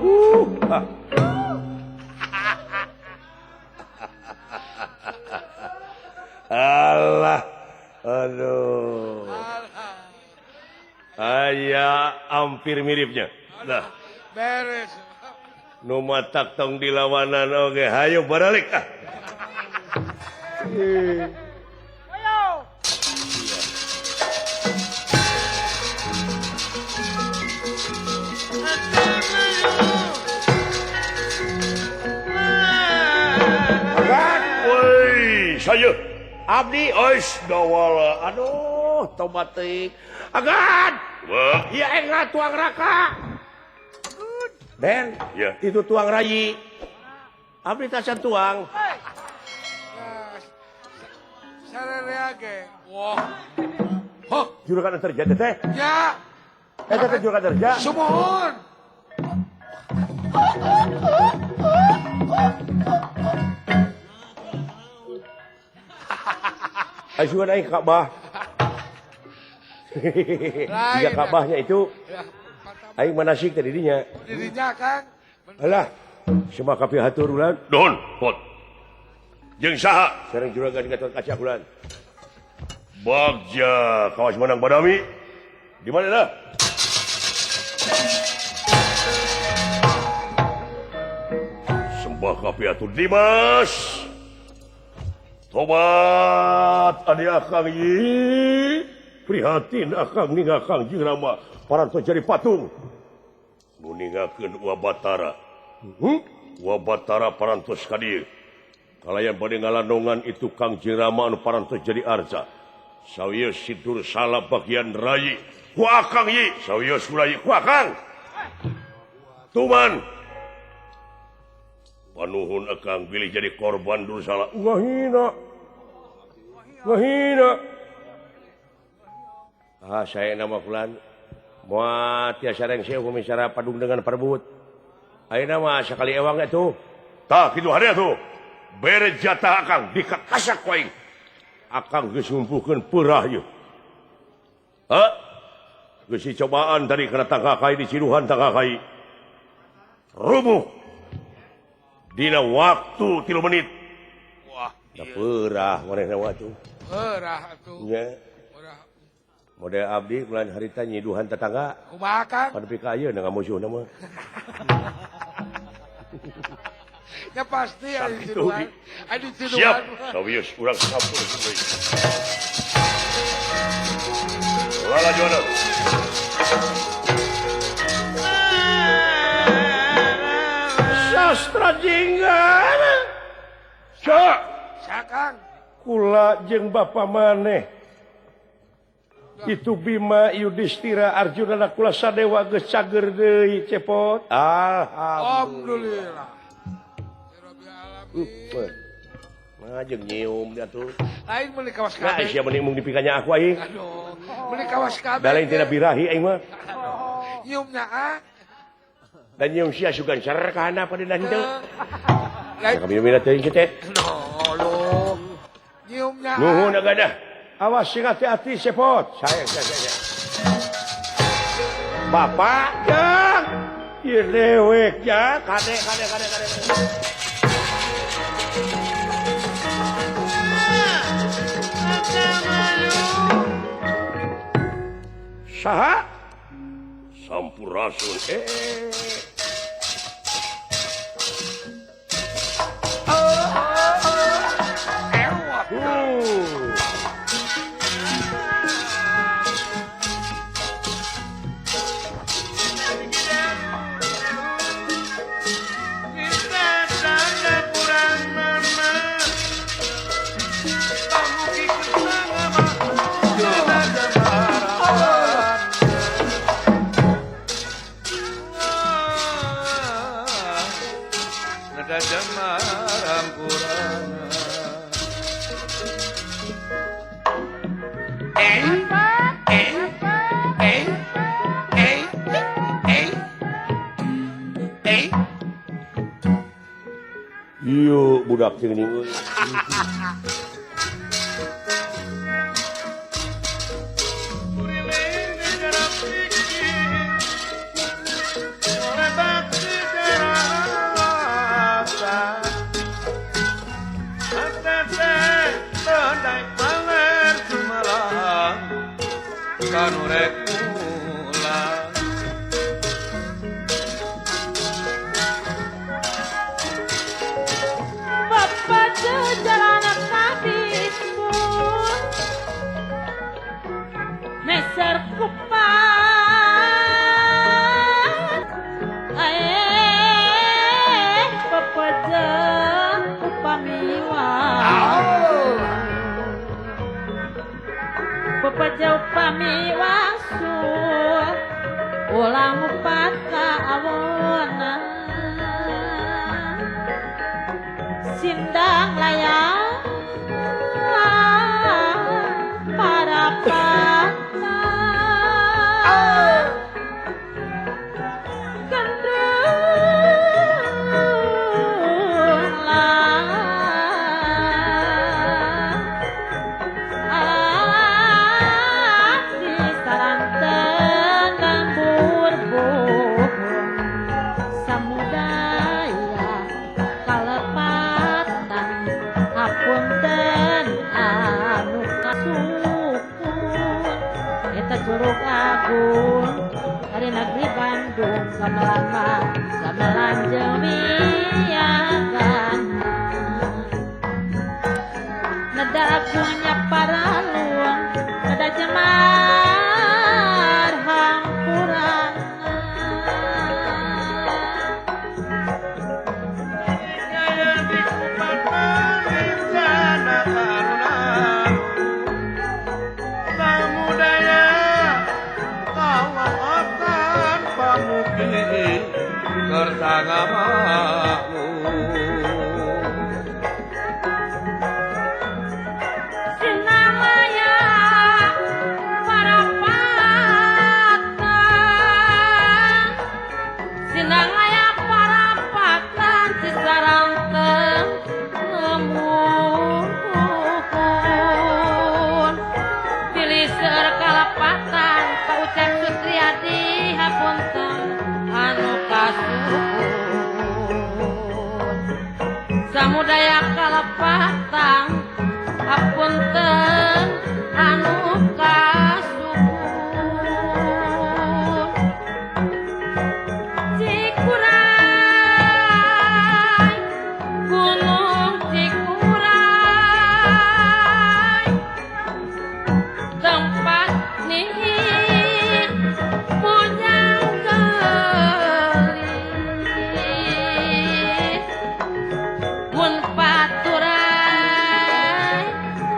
Alah, aduh. Aya hampir miripnya. Nah, beres. Nu matak tong dilawanan oge, hayo baralik ah. Ayo. Woi, saya abdi ois dawala. Aduh, tobat teuing. Agan. Wah, ieu enggak tuang raka. Den, ya. Itu tuang rayi. Abdi tacan tuang. Sarerea ge. Wah. Hah, juragan terjadi teh. Ya. Eta teh juragan terja. Sumuhun. Ayo sugan aing Ka'bah. Jika Ka'bahnya itu aing manasik teh didinya. Didinya Kang. Alah, semua kapihatur ulan. Nuhun, pot. Jeung saha? Sareng juragan Gatot Kaca ulan. Bagja kawas menang Badami. Di mana dah? Sembah kapihatur Dimas. Tobat adi akang ieu. Prihatin akang ninggal Kang Jeung Rama parantos jadi patung. Nu ninggalkeun Wa Batara. Wa Batara parantos ka dieu. Kalayan bade ngalandongan itu Kang Jeung Rama anu parantos jadi arca. Sawios si Dursala bagian rayi ku akang ieu, sawios ku rayi ku akang. Tuman. Panuhun akang bilih jadi korban Dursala. Ngahina. Ngahina. Ah, saya nama fulan. Moal tiasa rengse upami cara padung dengan parbut. Ayeuna mah sakali ewang atuh. Tah kitu hari atuh. Bere jatah akang dikakasak ku aing. Akang geus ngumpuhkeun peurah ieu. Hah? Geus dicobaan tadi kana tangkakai di ciduhan tangkakai. Rubuh. Dina waktu 3 menit. Wah, da peurah manehna atuh. Peurah atuh. Nya. Model abdi bulan harita nyiduhan tetangga. Kumaha Kang? Pan nepi ka ayeuna ngamusuhna mah. Ya pasti aya ciduhan. Aya ciduhan. Siap, sawios urang sampur deui. Lalajono. Sastra jinggar. Sok, Kang. Kula jeung bapa maneh. Itu Bima Yudhistira Arjuna Nakula Sadewa geus cager deui cepot. Alhamdulillah. Mah jeung nyium dia tuh. Aing meuli kawas kabeh. Nah, sia meuni mung dipikanya aku aing. Aduh, meuli kawas kabeh. Da lain tina birahi aing mah. Nyiumnya ah. Dan nyium sia sugan ser ka handap dina henteu. Lain kami minat teuing teh. Lho. Nyiumnya. Nuhun agadah. Awas sing hati-hati sepot. Saya. Bapak jang. Ieu dewek ya, kade. Saha? Sampurasun. Iyo budak jeung euy. Curug Agung dari negeri Bandung gamelan mah gamelan jewiakan neda agunya para luang neda jemar hampurana Sinamaya parapatan, sinamaya parapatan sisarang temuhun, pilih seur kalepatan Pak Ucep Sutriadi hapunten anu kasuhun, samudaya kalepatan hapunten anu kasuhun. Cikuray Gunung Cikuray tempat nih monyang gelis mun paturay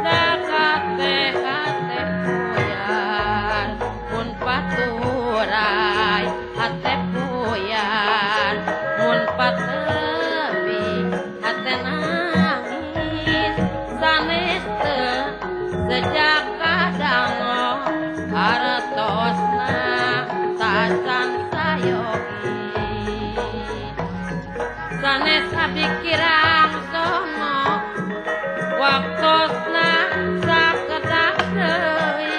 nakate hate puyar mun paturay hate puyar mun patebi hate nangis sanes teu sejak kadango hartosna tacan sayogi sanes abdi kirang sono waktosna sakedak deui.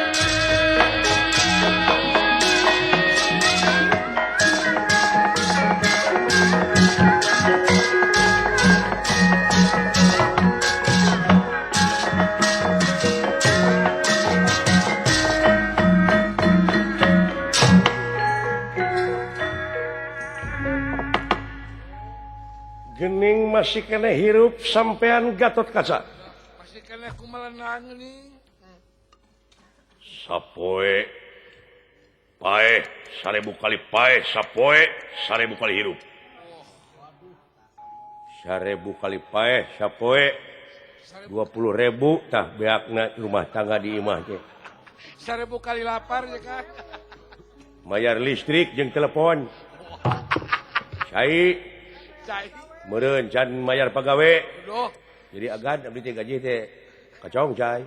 Gening masih kena hirup sampean Gatot Kaca. Masih kena kumelenang nih. Sapoe paeh 1000 kali paeh sapoe 1000 kali hirup. 1000 kali paeh sapoe 20.000 tah beakna rumah tangga di imah teh. 1000 kali lapar ya Kang. Mayar listrik jeung telepon. Cai. Cai. Meureun can mayar pagawe. Jadi agan abdi teh gaji teh kacong cai.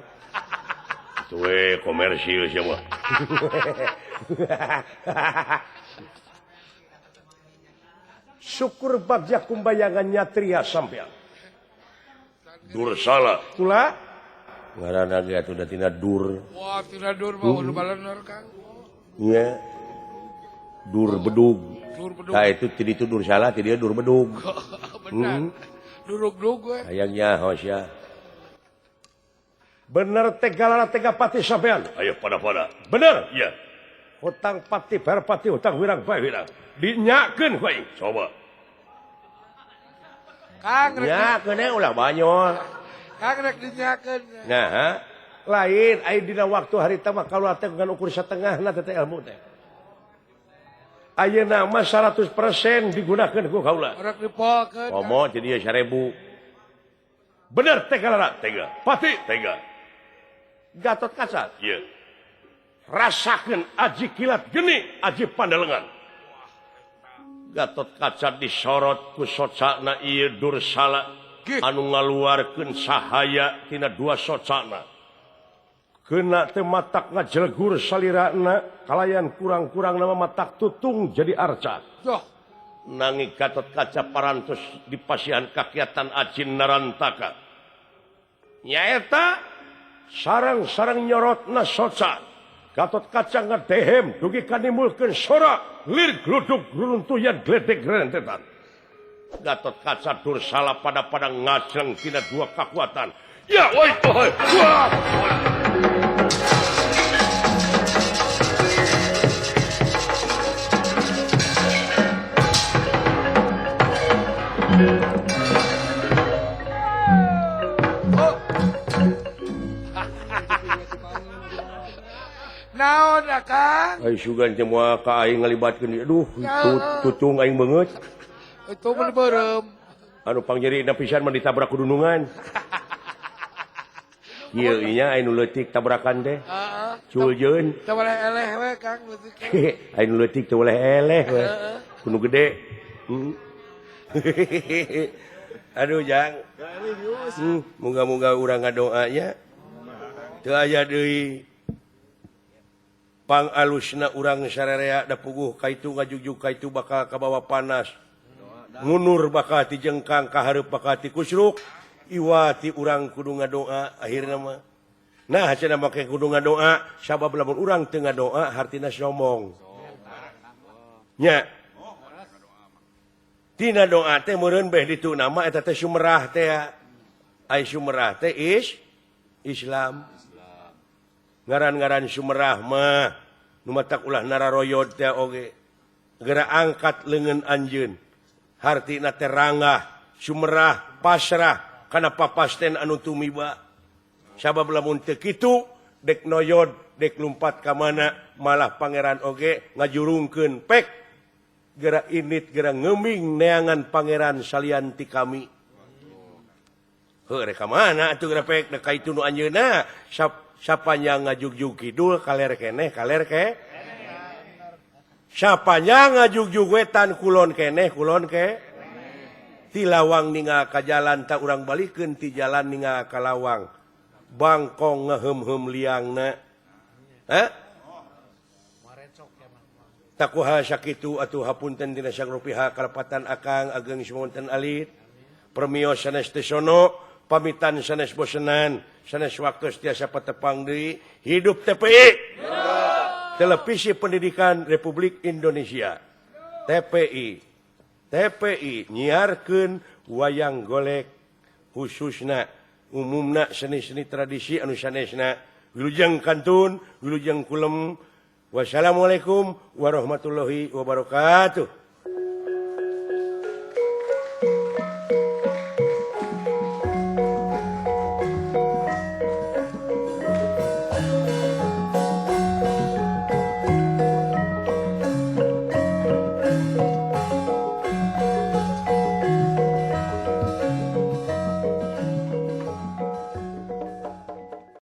Itu we komersil sia mah. Syukur bagja kumbayangan nyatria sampean. Dursala. Kula ngaranna ge atuh da tina dur. Wah, tina dur mah udah balener Kang. Nya. Dur bedug. Nah itu tadi itu Dursala, tadi dur bedug. Benar. Durug-durug gue. Hayangnya hosya. Bener tegalara tega pati sampean. Ayo pada-pada. Bener? Iya. Hutang pati bayar pati, hutang wirang bayar wirang. Dinyakeun ku aing. Coba. Kang rek nyakeun ulah banyol. Kang rek dinyakeun. Nah, lain aing dina waktu harita mah kaula teh ngan ukur satengahna teh ilmu teh. Ayeuna mah 100% digunakeun ku kaula. Rek dipolkeun. Komo jadi 1000. Bener tegalara tega. Pati tega. Gatot Kaca. Iya. Rasakeun aji kilat geni aji pandalengan. Gatot Kaca disorot ku socana ieu Dursala anu ngaluarkeun sahaya tina dua socana. Kena teh matak ngajelegur salirana kalayan kurang-kurang nama matak tutung jadi arca. Nanging Gatot Kaca parantos dipasihan kakiatan Ajin Narantaka. Nyaeta sarang-sarang nyorotna soca. Gatot Kaca ngedehem dugi kanimbulkeun sora lir gludug gruntuyan gledek rentetan. Gatot Kaca Dursala pada-pada ngajeng tina dua kakuatan. Ya woi toh. Wah. Ai sugan teh moal ka aing ngalibatkeun aduh tutung aing beungeut. Itu mun beureum. Anu pangjeri na pisan mah ditabrak ku dunungan. Ieu nya anu leutik tabrakan teh. Heeh. Culjeun. Teu boleh eleh we Kang leutik. Anu leutik teu boleh eleh we. Kudu gede. Aduh Jang. Moga-moga urang ngadoa nya. Teu aya deui pangalusna urang sararea da puguh ka itu ngajugjug ka itu bakal kabawa panas. Ngunur bakal ti jengkang ka hareup bakal ti kusruk. Iwati urang kudu ngadoa akhirna mah. Nah cenah make kudu ngadoa sabab lamun urang teu ngadoa hartina sombong. Nya. Tina doa teh meureun beh ditu nama eta teh sumerah teh. Ai sumerah teh is Islam. Ngaran-ngaran sumerah mah nu matak ulah nararoyod teh oge. Geura angkat leungeun anjeun. Hartina teh ranggah, sumerah, pasrah kana papasten anu tumiba. Sabab lamun teu kitu dek noyod dek lumpat ka mana malah pangeran oge ngajurungkeun pek geura init geura ngeming neangan pangeran salian ti kami. Heuh rek ka mana atuh geura pek da ka itu nu anjeunna sapanjang ngajugjug kidul kaler keneh kaler ke sapanjang ngajugjug wetan kulon keneh kulon ke ti lawang ningal ka jalan tak urang balikeun ti jalan ningal ka lawang bangkong ngeheum-heum liangna heh takuha sakitu atuh hapunten dina sagrupiha kalepatan akang ageng sumonten alit permios sanes teu sono pamitan sanes bosenan sanes waktu tiasa patepang deui hidup TPI Televisi Pendidikan Republik Indonesia TPI TPI nyiarkeun wayang golek khususna umumna seni-seni tradisi anu sanesna. Wilujeng kantun, wilujeng kulem. Wassalamualaikum warahmatullahi wabarakatuh.